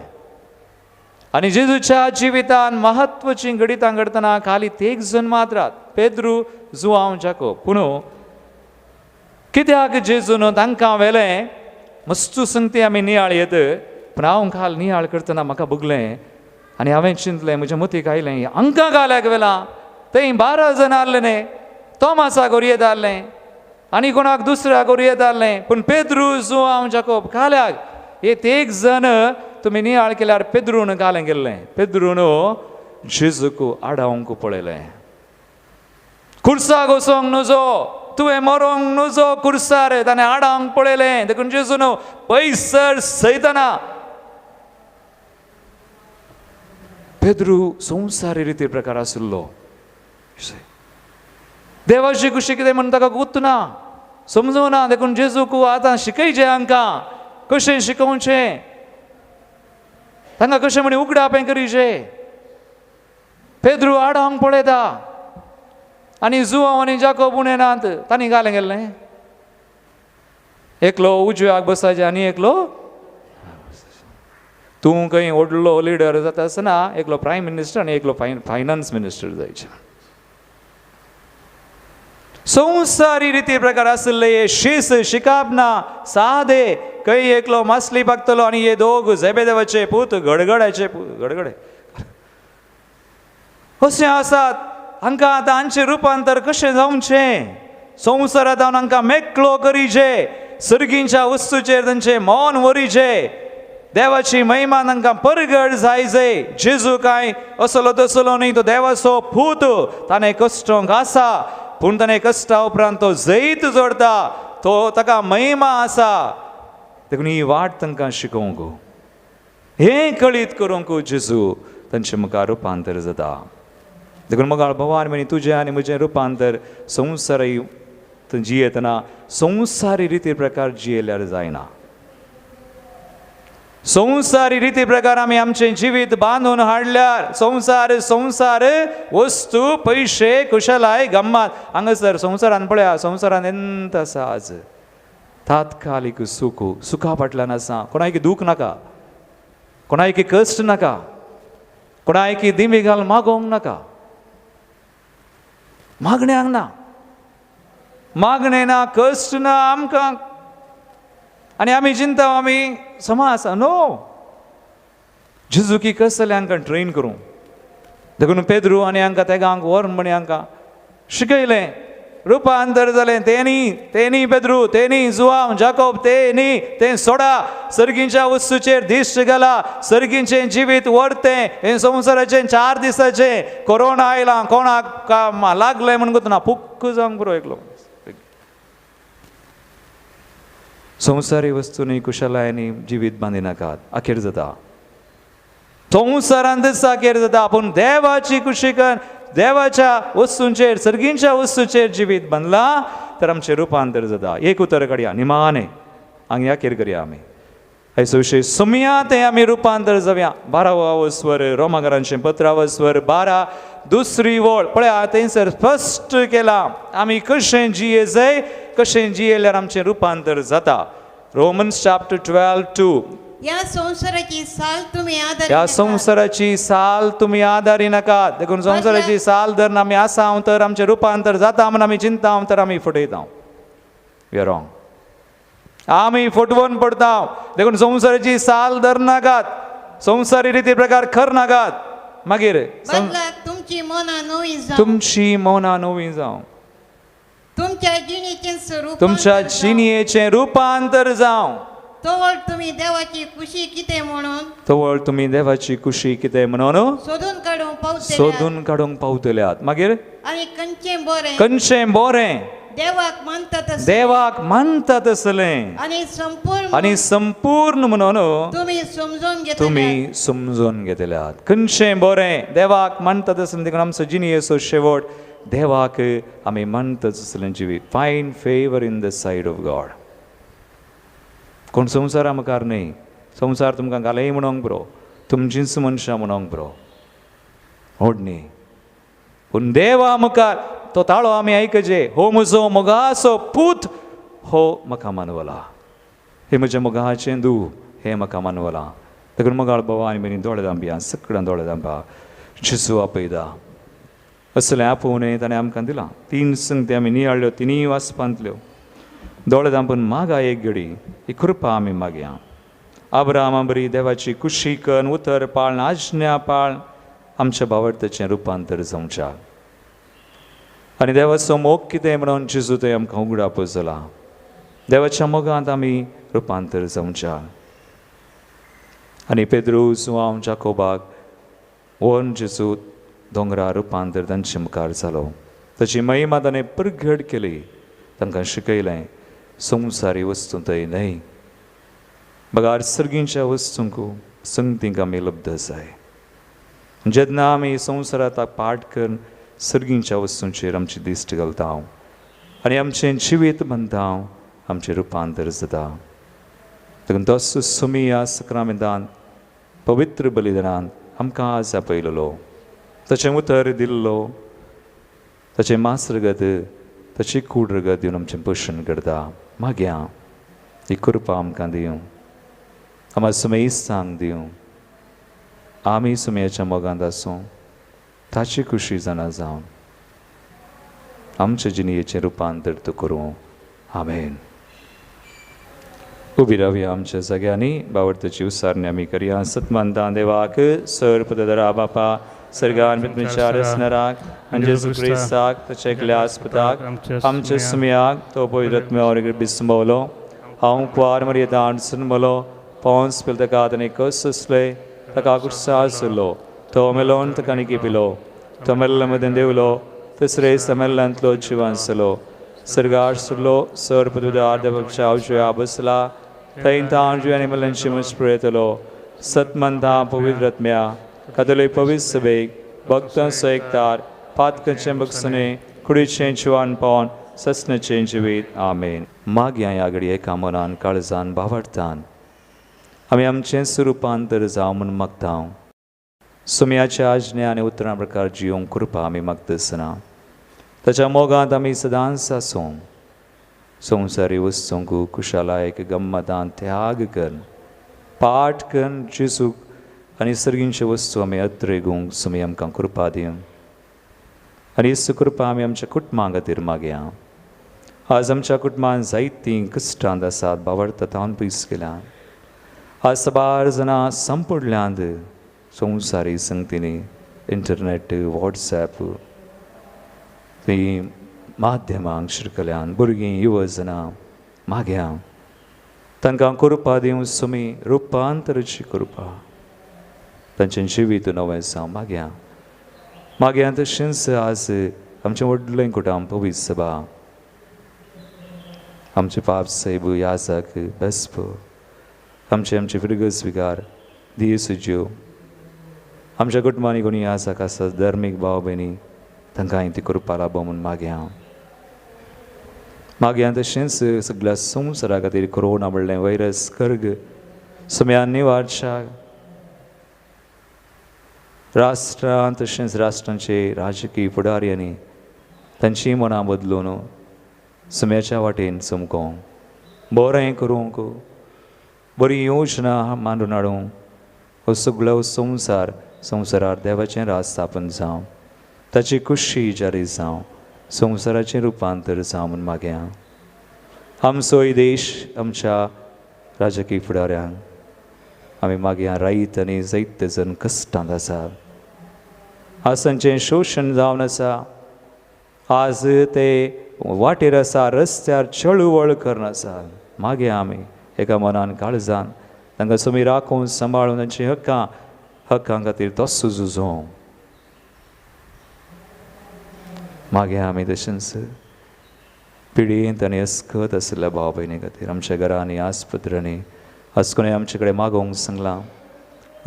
आनी जेजूच्या जिवितान म्हत्वाचीं घडितां घडटना खाली तेग जण मात पेद्रू, जुआंव, जाकोब. पूण कित्याक जेजून तांकां व्हेलें? मस्तू संगती आमी नियाळ येत. पूण हांव काल नियाळ करतना म्हाका भोगलें आनी हांवें चिंतलें, म्हज्या मतीक आयलें, हांकां घाल्याक वेलां थंय 12 जाण आहले न्ही, तोमासाक व्हरयेत आहलें आनी कोणाक दुसऱ्याक व्हरयेत आहलें, पूण पेद्रू जुआंव जाकोब घाल्याक हे एक जण तुमी नियाळ केल्यार पेद्रून घालें गेल्लें. पेद्रून जेजूक आडावंक पळयलें, कुर्साक वचोंक नुजो, तुवें मरोंक नुजो कुर्सार, ताणें आडावंक पळयलें. देखून जेजून पयसर सयतना पेद्रू संवसारी रिती प्रकार आशिल्लो. देवाची खुशी कितें म्हण ताका गुत ना, समजूं ना. देखून जेजूक आतां शिकयचें हांकां कशें शिकोवचें, तांकां कशें म्हण उगडापें करीचें. पेद्रू आडावंक पळयता आनी जुआंव आनी जाकोब उणें नात, तांणी घालें गेल्लें, एकलो उजव्याक बसायचें आनी एकलो तूं खंय व्हडलो लिडर जाता आसतना एकलो प्रायम मिनिस्टर आनी एकलो फायनान्स मिनिस्टर जायचें. संवसारी रिती प्रकार आशिल्ले हे शीस शिकाप ना सादे, खंय एकलो मासली पाकतलो आनी हे दोग जेबेदेवाचे पूत गडगडाचे पूत गडगडे अशें आसात. हांकां आतां हांचें रुपांतर कशें जावचें, संवसारांत हांकां मेकळो करीचे, सर्गींच्या वस्तूचेर तांचें मन व्हरीचें, देवाची महिमा तांकां परगट जायजे. जेजू कांय असलो तसलो न्ही, तो देवाचो पूत, ताणें कश्टोंक आसा, पूण ताणें कश्टा उपरांत तो जैत जोडटा, तो ताका महिमा आसा. देखून ही वाट तांकां शिकोवंक, हें कळीत करूंक जेजू तांचे मुखार रुपांतर जाता. देखून मोगाळ भोवान म्हणी तुजें आनी म्हजें रुपांतर संवसारी जियेतना संवसारी रिती प्रकार जियेल्यार जायना. संवसारी रिती प्रकार आमी आमचें जिवीत बांदून हाडल्यार संवसार संवसार वस्तू पयशे कुशलाय गम्मात हांगासर संवसारान पळया, संवसारान एंत आसा आज तात्कालीक सुख, सुखा फाटल्यान आसा. कोणायकी दूख नाका, कोणायकी कश्ट नाका, कोणायकी दिमी घाल मागोवंक नाका, मागण्यांक ना, मागणें ना, कश्ट ना आमकां. आनी आमी चिंता आमी समा आसा नो जेजुकी कस जाल्यार हांकां ट्रेन करूं. देखून पेद्रू आनी हांकां तेगांक व्हर म्हणी हांकां शिकयलें, रुपांतर जालें. तेणी तेणी पेद्रू, तेणी जुआंव जाकोब, तेणी तें सोडा, सर्गींच्या वस्तूचेर दिश्ट घाला, सर्गींचें जिवीत व्हरतें. हें संवसाराचें 4 दिसाचें कोरोना आयलां, कोणाक लागलें म्हूण ना, पुक्क जावंक पुरो एकलो. संवसारी वस्तूंनी कुशलायांनी जिवीत बांदिनाकात, अखेर जाता संवसारांतच अखेर जाता. पूण देवाची कुशीकन देवाच्या वस्तूंचेर सर्गींच्या वस्तूचेर जिवीत बांदलां तर आमचें रुपांतर जाता. एक उतर काडया निमाणे हांगा अखेर करया आमी आयचो विशय सुमया तें आमी रुपांतर जावया. 12 स्वर रोमाकारांचें पत्रावो स्वर 12 दुसरी वळ पळया, थंयसर स्पश्ट केलां आमी कशें जिये जाय, कशें जियेल्यार आमचें रुपांतर जाता. Romans chapter 12:2. ह्या संवसाराची साल तुमी आदारी, ह्या संवसाराची साल तुमी आदारी नाकात. देखून संवसाराची साल धरून आमी आसा तर आमचें रुपांतर जाता म्हूण आमी चिंता तर आमी फटयता. We are wrong, आमी फटवून पडता. देखून संवसाराची साल धर नाकात, संवसारी रिती प्रकार खर नाकात. मागीर तुमची मनां नवीं जावं, तुमची मनां नवीं जावं, तुमच्या जिणेचें स्वरूप, तुमच्या जिणेचें रुपांतर जावं. तवळ तुमी देवाची खुशी कितें म्हणून, तवळ तुमी देवाची खुशी कितें म्हणून सोदून काडूंक पावतले, सोदून काडूंक पावतल्यात. मागीर आनी खंयचें बरें, खंयचें बरें देवाक मानता तसलें, देवाक मानता तसलें आनी संपूर्ण, आनी संपूर्ण म्हणून तुमी समजून घेतले, तुमी समजून घेतल्यात. खंयचें बरें देवाक मानता तसलें. देखून आमचो जिणेचो शेवट देवाक आमी मानता तसलें जिवीत. Find favour in the sight of God. कोण संवसारा मुखार न्हय, संवसार तुमकां घालय म्हणोंक पुरो, तुमचींच मनशां म्हणोंक पुरो, व्हड न्ही, पूण देवा मुखार तो ताळो आमी आयकचे, हो म्हजो मोगाचो पूत, हो म्हाका मानवला, हे म्हज्या मोगाचें दू, हें म्हाका मानवलां. देखून मोगाळ बाबा आनी भयणी दोळे धांपया, सगळ्यां दोळे धांपा. जेजू आपयता असलें आपोवणें ताणें आमकां दिलां. 3 संगती आमी नियाळ्ळ्यो, तिनूय वाचपांतल्यो. दोळे धांपून मागा एक घडी ही कृपा आमी मागया. आब्रामा बरी देवाची कुशी कन उतर पाळ आज्ञा पाळ आमच्या भावार्थाचें रुपांतर जावच्या आनी देवाचो मोग कितें म्हणून जेजू थंय आमकां उगडाप जाला. देवाच्या मोगांत आमी रुपांतर जावच्या. आनी पेद्रू जुआंव जाकोबाक व्हरून जेजू दोंगरार रुपांतर तांचे मुखार जालो. ताची महिमा ताणें परगट केली. तांकां शिकयलें संवसारी वस्तू थंय न्हय बगार सर्गींच्या वस्तूंक संगतींक आमी लब्ध जाय. जेन्ना आमी संवसारांत पाठ करून सर्गींच्या वस्तूंचेर आमची दिश्ट घालता आनी आमचें जिवीत बांदता आमचें रुपांतर जाता. देखून तसो सुमी ह्या सक्रामेंतान पवित्र बलिदानान आमकां आज आपयलेलो ताचें उतर दिल्लो ताचें मास रगत ताची कूड रगत दिवन आमचें पोशण करता. मागया ही कृपा आमकां दिवं, आमकां सुमेस्तांक दिवं. आमी सुमयाच्या मोगांत आसूं, ताची खुशी जाणा जावन आमचे जिणयेचें रुपांतर तूं करूं. आमेन. उबी रावया आमच्या जाग्यांनी. बावडतेची उसारणी आमी करया. सतमानता देवाक सर पदरा बापा सर्गान पितमीच्या रसनराक आनी जेजू क्रिस्ताक ताच्या एकल्या आस्पताक आमच्या सुमयाक तो पवित्र बिस्मवलो हांव कुवार मरयेता जन्मलो पोंस पिल ताका ताणें कस आसले ताका कुर्सा आसलो तो मेलोन ताका निकी पिलो तो मेल्ल्या मदें देवलो तिसरे समेल्ल्यांतलो जिवान जालो सर्गार सुरलो सर पदुदार देवाच्या उजव्या बसला थंय तांजू आनी मेल्ल्यांची मस्पळयतलो सतमंता पवित्रत्म्या कातोलीक पवित्र सभेक भक्तांचो एकतार पातकांचें बक्षणे कुडीचें जिवान पावन ससनाचें जिवीत. आमेन. मागया ह्या घडये एका मनान काळजान भावार्थान आमी आमचें स्वरुपांतर जावं म्हूण मागता. सुमयाच्या आज्ञा आनी उतरां प्रकार जियोंक कृपा आमी मागता आसतना ताच्या मोगांत आमी सदांच आसूं. संवसारी वस्तूंक कुशालायक गम्मतान त्याग करून पाठ करून जेजूक आनी सर्गींच्यो वस्तू आमी अत्रेगूंक सुमी आमकां कृपा दिवं. आनी ही कृपा आमी आमच्या कुटुंबा खातीर मागया. आज आमच्या कुटुंबान जायतीं कश्टांत आसात, बावडता तावन पयस केल्या. आज साबार जाणां संपडल्यांत संवसारी संगतींनी, इंटरनेट, वॉट्सॅप ती माध्यमांक शिरकल्यान भुरगीं युवजनां मागया तांकां कृपा दिवं सुमी रुपांतराची कृपा तांचें जिवीत नवें जावं. मागया मागया तशेंच आज आमचें व्हडलें कुटुंब पवित्र सभा आमचे पाप साहेब याजक बेस्प आमचे आमचे फिरगज विकार दियेसुज्यो आमच्या कुटुंबांनी कोणी याजक आसा धर्मीक भाव भयणी तांकां ती कृपा लाबो म्हूण मागया. मागया तशेंच सगळ्या संवसारा खातीर कोरोना म्हणलें व्हायरस कर्ग सुम्यान निवारच्या राष्ट्रां तशेंच राष्ट्रांचे राजकीय फुडाऱ्यांनी तांची मनां बदलून सुम्याच्या वाटेन चमकोवंक बरें करूंक बरी योजना मांडून हाडूंक हो सगळो संवसार संवसारार देवाचें राज स्थापन जावं, ताची खुशी जारी जावं, संवसाराचें रुपांतर जावं म्हूण मागया. आमचोय देश आमच्या राजकीय फुडाऱ्यांक आमी मागया रायत आनी जायते जण कश्टांत आसात, आज तांचें शोशण जावन आसा, आज ते वाटेर आसा, रस्त्यार चळवळ करून आसा. मागया आमी एका मनान काळजान तांकां सुमी राखून सांबाळून तांची हक्कां हक्कां खातीर तसो झुजोवंक. मागया आमी तशेंच पिडयेंत आनी अस्कत आशिल्ल्या भाव भयणी खातीर आमच्या घरांनी आस्पत्र्यांनी आज कोणी आमचे कडेन मागोवंक सांगलां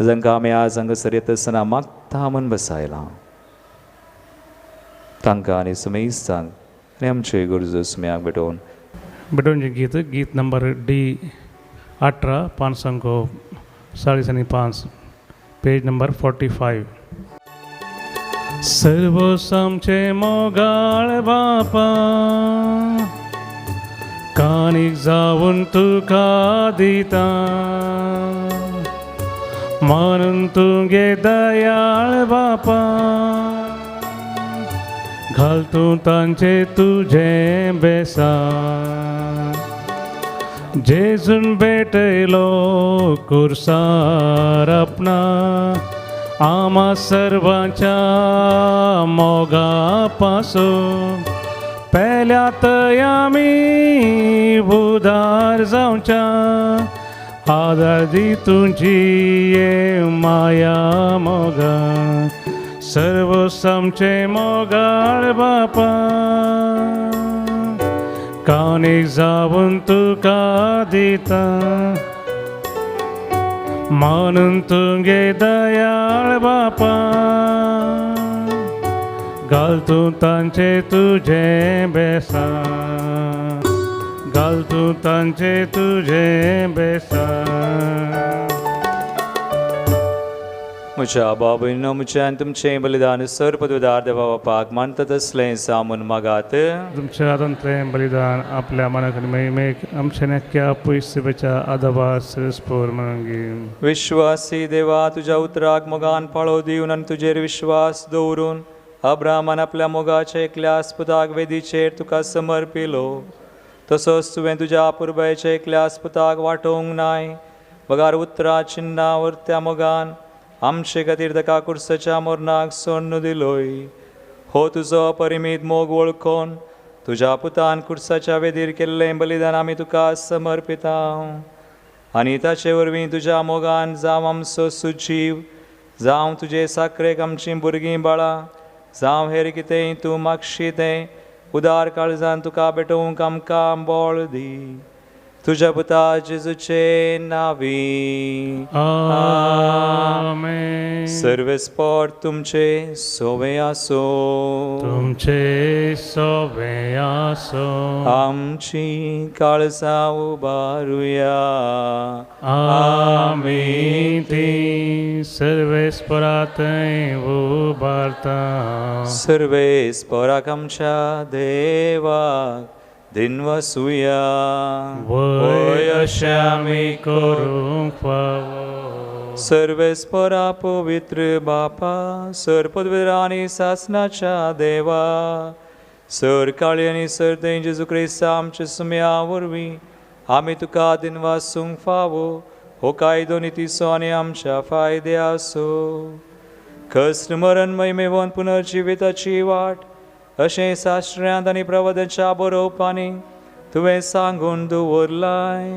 जांकां आमी आज हांगासर येता आसतना मागता म्हूण बसायलां तांकां आनी सुमेस्तांक आनी आमच्यो गरजो सुम्याक भेटोवन भेटोवचें गीत गीत नंबर डी 18 545 पेज नंबर 45. सर्वोसमचे मोगाळ बापा कानीक जावन तुका दिता म्हणून तुगे दयाळ बापा घाल तूं तांचे तुजें बेसा जेजून भेटयलो कुर्सार आपणा आमा सर्वांच्या मोगा पासून पेल्या थंय आमी उदार जावच्या आदार दी तुजी ये माया मोगा सर्व आमचे मोगाळ बापा कानी जावन तुका दिता मानून तुगे दयाळ बापा घाल तूं तांचे तुजें बेसां घाल तूं तांचे तुजें बेसां. म्हज्या बाबूनो म्हजें आनी तुमचें बलिदान सर पदवीदार देवा बापाक मानता तसलें सामून मागात. तुमच्या हातांतलें बलिदान आपल्या मनाक महिमेक आमच्या नक्क्या पयसुपेच्या आदाबा सरस्पोर म्हणून. विश्वासी देवा तुज्या उतराक मोगान पाळो दिवन आनी तुजेर विश्वास दवरून अब्राहमान आपल्या मोगाच्या एकल्या आस्पदाक वेदीचेर तुका समर्पिलो तसोच तुवें तुज्या अपुरबायेच्या एकल्या आस्पदाक वाटोवंक नाय बगार उतरां चिन्नां वरत्या मोगान आमचे खातीर ताका कुर्साच्या मरणाक सोडून दिलोय. हो तुजो अपरिमीत मोग वळखून तुज्या पुतान कुर्साच्या वेदीर केल्लें बलिदान आमी तुका समर्पिता आनी ताचे वरवीं तुज्या मोगान जावं आमचो सुजीव जावं तुजे साकरेक आमचीं भुरगीं बाळां जावं हेर कितेंय तूं मागशी तें उदार काळजान तुका भेटोवंक आमकां बळ दी. तुज्या पुता जेजूचे नांवी आमेन. सर्वेस्पोर तुमचे सोवे आसो तुमचे सोवे आसो. आमची काळजां उबारुया आमी ती सर्वेस्पोरा थंय उबारता. सर्वेस्पोराक आमच्या देवाक दिनवसुया वय अशें आमी करूंक फावो. सर्वेस्पोरा पवित्र बापा सर पदवीर आनी सासनाच्या देवा सर काळी आनी सर थंय जेजू क्रिस्ता आमच्या सुम्या वरवीं आमी तुका दिनवासूंक फावो हो कायदो नितीचो आनी आमच्या फायदे आसो. खस्ट मरण महिमेवन पुनर्जिविताची वाट अशें शास्त्र्यांत आनी प्रवदाच्या बरोवपांनी तुवें सांगून दवरलाय.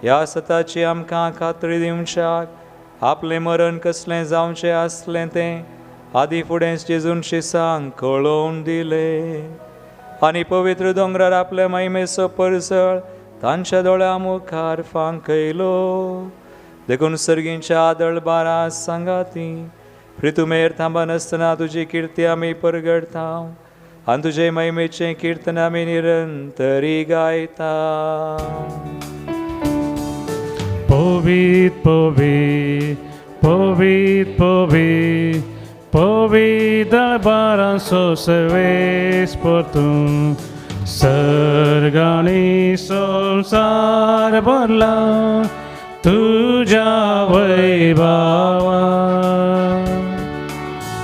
ह्या सताची आमकां खात्री दिवच्याक आपलें मरण कसलें जावचें आसलें तें आदी फुडें जेजून शिसांक कळोवन दिलें आनी पवित्र दोंगरार आपल्या महिमेचो परसळ तांच्या दोळ्यां मुखार फांकयलो. देखून सर्गींच्या आदळबारा सांगाती प्रितुमेर थांबनासतना तुजी किर्ती आमी परगडता आनी तुजे महिमेचें किर्तन आमी निरंतरी गायता. पवित पवित पवित पवित पवित दरबारांचो सर्वेस्पोर तूं सर्गांनी संवसार भरला तुज्या वैभावा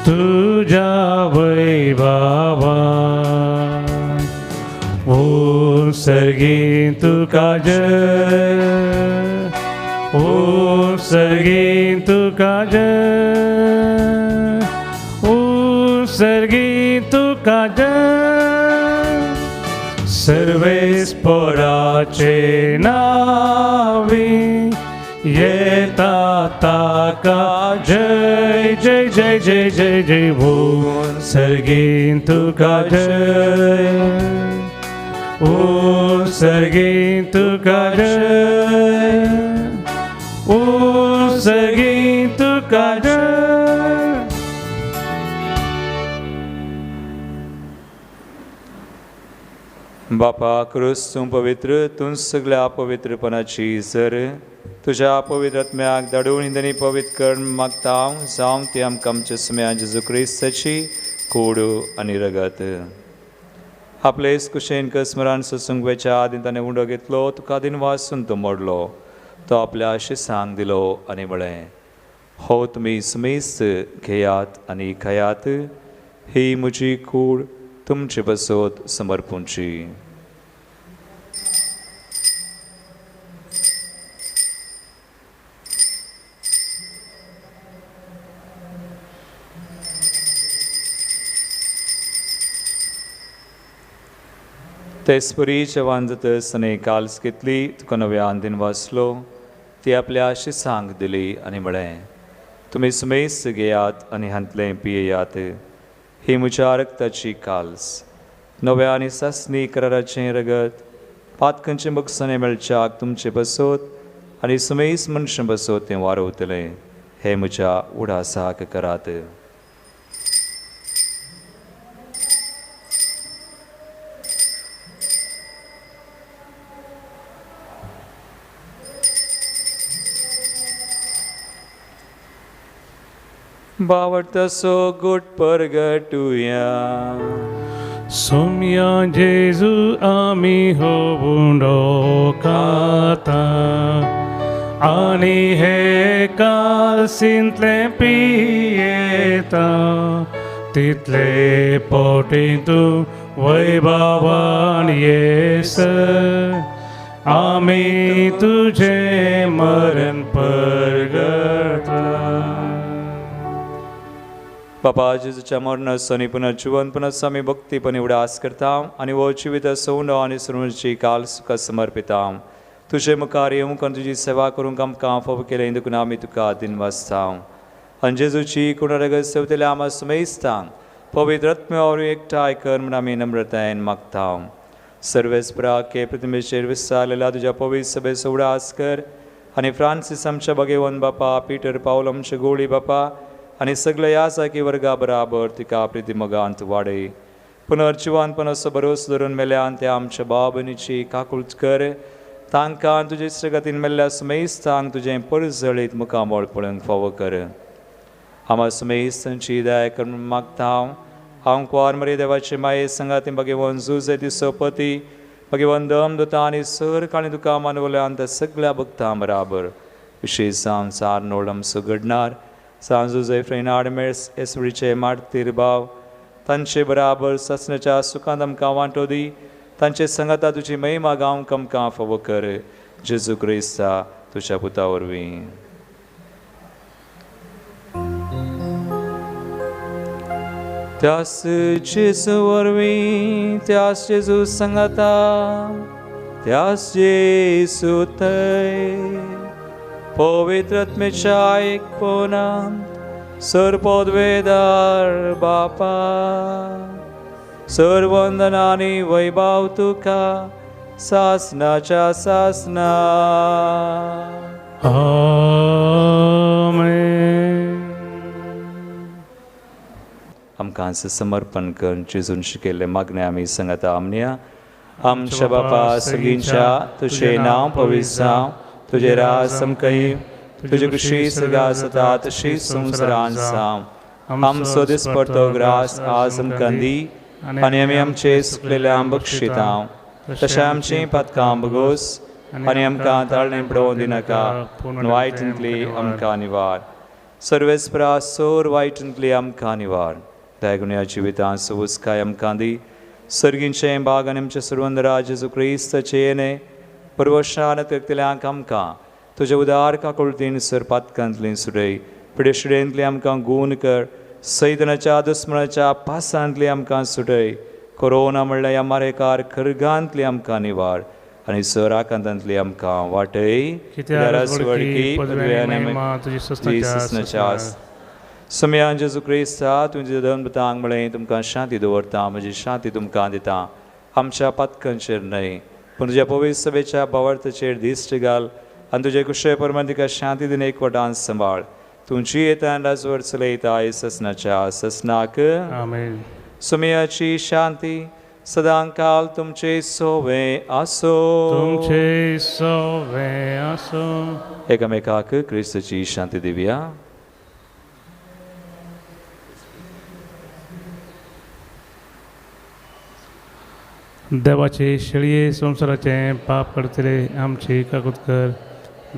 तुज्या वैभावा. ओम सर्गी तुका जय ओम सर्गी तुका जय ओम सर्गी तुका जय. सर्वेस्पोराचे नावी येता ताका जय जय जय जय जय जय ओम सर्गी तुका जय ओम सर्गी तुका जय ओम सर्गी तुका जय. बापा क्रूस तूं पवित्र तूं सगळ्या पवित्रपणाची सर तुज्या पवित्र आत्म्याक धाडून हिंदनी पवित्र कर मागता हांव जावं ती आमकां आमच्या सुम्या जेजू क्रिस्ताची कूड आनी रगत. आपले कुशेन कस्मरान सोसूंक वेच्या आदीं ताणें उंडो घेतलो तुका दिनवासून तो मोडलो तो आपल्या शिसांक दिलो आनी म्हळें हो तुमी सुमेस्त घेयात आनी खायात ही म्हजी कूड तुमचे बसोत समर्पूंची. तेचपरी जेवण जातच आनी काल्स घेतली, तुका नव्यान दिन वाचलो, ती आपल्या शिसांक दिली आनी म्हळें, तुमी सुमेस्त घेयात आनी हांतलें पियेयात. ही म्हज्या रक्ताची काल्स, नव्या आनी सासणी कराराचें रगत, पातकांचें बगसणें मेळच्याक तुमचें बसोत आनी सुमेस मनशां बसोत तें वारवतलें. हें म्हज्या उडासाक करात. बावडतसो गोट परगटुया. सोम्या जेजू आमी हो उंडो खाता आनी हे कालसींतलें पियेता, तितले पोटी तूं वैभवान येस, आमी तुजें मरण परगटा. बाबा जेजूच्या मरणाचो आनी पुनर्जिवनपणाचो आमी भक्तीपणी उडास करता आनी हो जिवीत सवंडो आनी सृंची काल सुखा समर्पिता. तुजे मुखार येवंक आनी तुजी सेवा करूंक आमकां फावो केलें देखून आमी तुका दिनवासता. आनी जेजूची कुणारगत सेवतल्या आमा सुमेस्तांक पवित्र आत्म्या वरवीं एकठांय कर म्हूण आमी नम्रतायेन मागता. सर्वेस्पराक प्रतिमेचेर विस्तारलेल्या तुज्या पवित्र सभेचो उडास कर आनी फ्रांसीस आमच्या भगेवन बापा, पिटर पावल आमचे गोळी बापा आनी सगळे ह्या सारकी वर्गा बराबर तिका प्रिती मोगांत वाडय. पुनर्जिवानपणाचो भरोस धरून मेल्यान त्या आमच्या भाव भयणीची काकूळट कर. तांकां तुजे इश्टगतीन मेल्ल्या सुमेस्तांक तुजें परजळीत मुखामळ पळोवंक फावो कर. आमा सुमेस्तांची दया कर म्हूण मागता हांव. हांव कुवार मरे देवाचे माये संगाती भगेवन जुजे दिसोपती भगेवन दम दुता आनी सर काणी तुका मानवल्यान त्या सगळ्या भक्तां बराबर विशेश जावन सार नोड आमचो घडणार सांजू जयफ्रेनाड मेळस एसवडीचे मार्तीर भाव तांचे बराबर सासणाच्या सुखांत आमकां वांटो दी. तांचे संगाता तुजी महिमा गावंक आमकां फावो कर. जेजू क्रिस्ता तुज्या पुता वरवीं. त्यास जेजू वरवीं, त्यास जेजू संगाता, त्यास जेजू थंय पवित्र आत्म्याच्या एकपणांत सर्वपदवेदार बापा, सर्वंदना आनी वैभव तुका सासनाच्या सासना. आमेन. आमकां समर्पण करून जेजून शिकयल्लें मागणें आमी सांगता. आमन्या आमच्या बापा सगळींच्या, तुजें नांव पवित्र जावं, तुजें राज आमकां येवं, तुजी खुशी सगळ्या जाता तशी संवसारांत जावं. आमचो दिसपडतो ग्रास आज आमकां दी आनी आमी आमचे सुकलेल्या बक्षिता तशें आमचीं पातकां बगोस आनी आमकां ताळणें पडोवं दिनाका, पूण वायटांतली आमकां निवार. सर्वेस्परा सोर वायटांतली आमकां निवार. दयागुण्या जिवितांत सवुसकाय आमकां दी. सर्गींचें बाग आनी आमचें सर्वंदरा जेजू क्रिस्ताचें येणें परवशान करतल्यांक आमकां तुज्या उदार काकुळतीन सर पातकांतली सुरय पिडेशिडेंतली आमकां गूण कर. सैतनाच्या दुस्मनाच्या पासांतली आमकां सुटय. कोरोना म्हणल्यार ह्या मारेकार खरगांतली आमकां निवार आनी सर आकांतांतली आमकां वाटय. सम्यान जेजू क्रिस्ता तुमच्या धर्मतांक म्हळें, तुमकां शांती दवरता, म्हजी शांती तुमकां दिता. आमच्या पातकांचेर न्हय पूण तुज्या पवित्र सभेच्या भावार्थाचेर दिश्ट घाल आनी तुजे कुशे प्रमाण तिका शांती दिवन एकवटान सांबाळ. तुमची येतान राजवट चलयता ससनाच्या ससनाक. आमेन. सुमयाची शांती सदांकाल तुमचे सोवे आसो. तुमचे सोवे आसो. एकामेकाक क्रिस्तची शांती दिवया. देवाचे शेळये संवसाराचें पाप करतले आमची काकूत कर.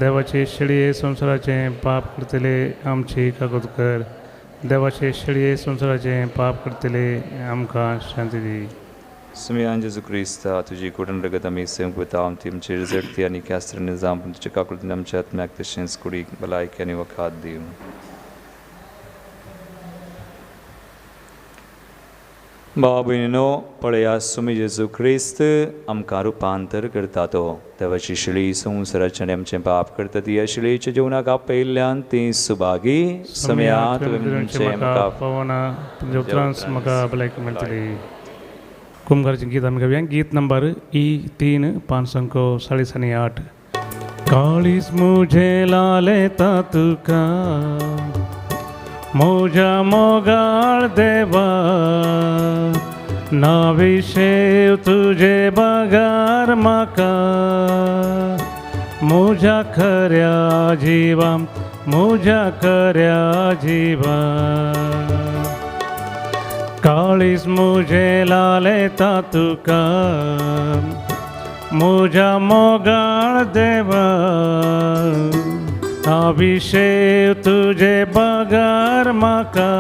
देवाचे शेळये संवसाराचें पाप करतले आमची काकूत कर. देवाचे शेळये संवसाराचें पाप करतले आमकां शांती दी. सुमयान जेजू क्रिस्ता तुजी कुटुंब रगत आमी सेवंक वता. आमचेर झडती आनी क्यास्त्र निजाम पूण तुज्या काकुळतीन आमच्या आत्म्याक तशेंच कुडीक भलायकी आनी वखाद दिवं. भाव भयणीनो, पळया सुमी जेजू क्रिस्त आमकां रुपांतर करता तो देवाची शिळी संवसाराचें आनी आमचें पाप करता ती ह्या शिळीच्या जेवणाक आपयिल्ल्यान ती सुभागी सम्या तुमचें म्हाका पवना तुमच्या उतरांच म्हाका भलायकी मेळटली. कुमगाराचें गीत आमी गावया. गीत नंबर ई 3 5 40 8. काळीज मुझे लालेता तुका म्हज्या मोगाळ देवा, ना विशेव तुजे बगार म्हाका, म्हज्या खऱ्या जिवा, म्हज्या खऱ्या जिवा. काळीज मुझे लालेता तुका म्हज्या मोगाळ देवा, अभिषेक तुजे बगार म्हाका,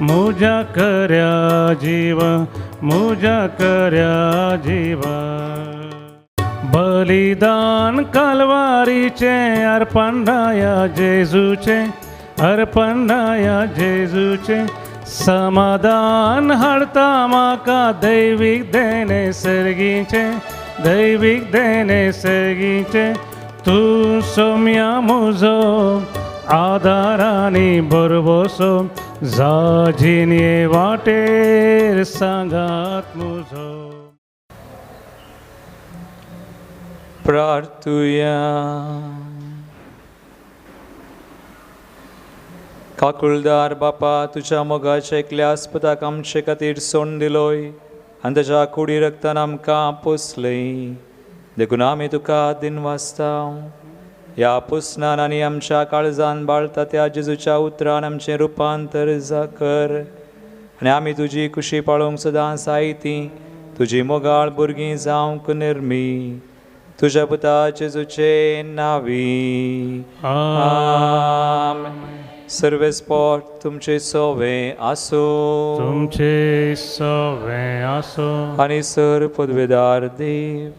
म्हज्या खऱ्या जिवा, म्हज्या खऱ्या जिवा. बलिदान कालवारीचें अर्पण राया जेजूचें, अर्पण राया जेजूचें. समाधान हाडता म्हाका दैवीक देणें सर्गीचें, दैवीक देणें सर्गीचें. तूं सोम्या म्हजो आदार आनी भरवंसो, जाजिने वाटेर सांगात म्हजो. प्रार्थुया. काकुळदार बापा, तुज्या मोगाच्या एकल्या आस्पदाक आमचे खातीर सोंड दिलोय आनी ताच्या कुडी रक्तान आमकां पोसलय, देखून आमी तुका दिनवासता. ह्या पुसनान आनी आमच्या काळजान बाळता त्या जेजूच्या उतरान आमचें रुपांतर कर आनी आमी तुजी कुशी पाळोवंक सदां सायती तुजी मोगाळ भुरगीं जावंक निर्मी. तुज्या पुता जेजूचे नावी, आमेन. सर्वेस्पोर तुमचे सोवे आसूं. तुमचे सवे आसो. आनी सर पदवेदार देव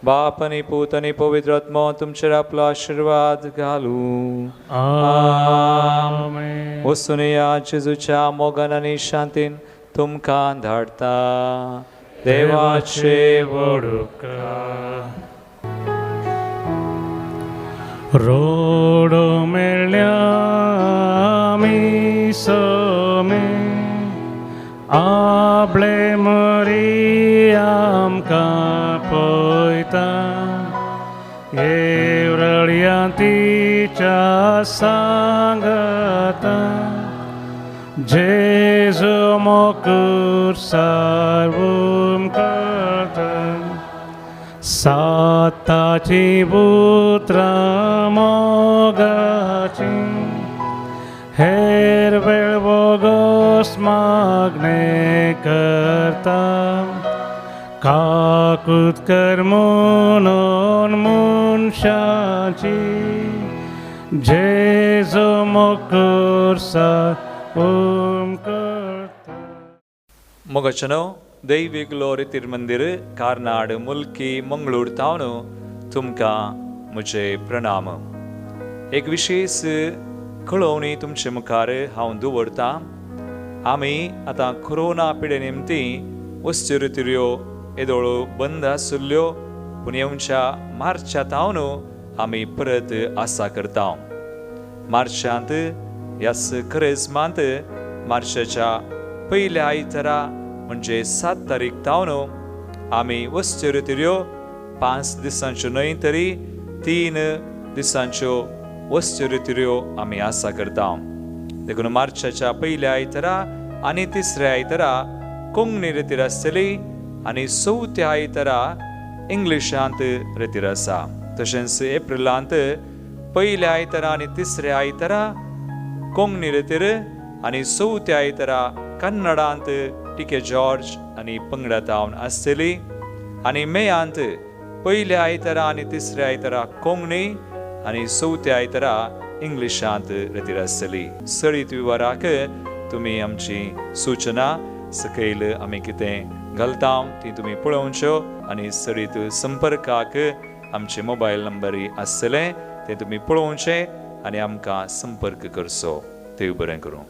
बाप आनी पूत आनी पवित्र आत्मो तुमचेर आपलो आशिर्वाद घालूं. आमेन. वचून या, जेजूच्या मोगान आनी शांतीन तुमकां धाडटा. देवाचे व्हड. रोडो मेळ्ळ्या आमी समे आपले मरी आमकां पळयता, येवरळ्या तिच्या सांगता, जेजू मोकूर सार्वम करता. साताची उतरां मोगाची हेर वेळ वोगोस मागणें करता, काकूत कर म्हणून मनशाची, जेजू मोकूर सार्वम करता. मोगाचनो, दैवीक लोरी तिरुमंदिर कार्नाड मुल्की मंगळूर तावन तुमकां म्हजे प्रणाम. एक विशेष कळोवणी तुमचे मुखार हांव दवरतां. आमी आतां कोरोना पिडे निमती वस्तू तिऱ्यो येदोळो बंद आशिल्ल्यो, पूण येवच्या मार्चा तावन आमी परत आसा करता. मार्चांत ह्याच करेजमांत मार्चाच्या पयल्या आयतारा म्हणजे 7 तारीख तावन आमी वस्तू तिऱ्यो 5 दिसांच्यो न्हय तरी 3 दिसांच्यो वस्तू तिऱ्यो आमी आसा करता. देखून मार्चाच्या पयल्या आयतारा आनी तिसऱ्या आयतारा कोंकणी रेतीर आसतली आनी चवथ्या आयतारा इंग्लिशांत रेतीर आसा. तशेंच एप्रिलांत पयल्या आयतारा आनी तिसऱ्या आयतारा कोंकणी रेतीर आनी चवथ्या आयतारा कन्नडांत टिके जॉर्ज आनी पंगडा तावन आसतली. आनी मेयांत पयल्या आयतारा आनी तिसऱ्या आयतारा कोंकणी आनी चवथ्या आयतारा इंग्लिशांत रेतीर आसतली. सळीत विवराक तुमी आमची सुचना सकयल आमी कितें घालता ती तुमी पळोवच्यो आनी सळीत संपर्काक आमचे मोबायल नंबरय आसतले, ते तुमी पळोवचे आनी आमकां संपर्क करचो. देव बरें करूं.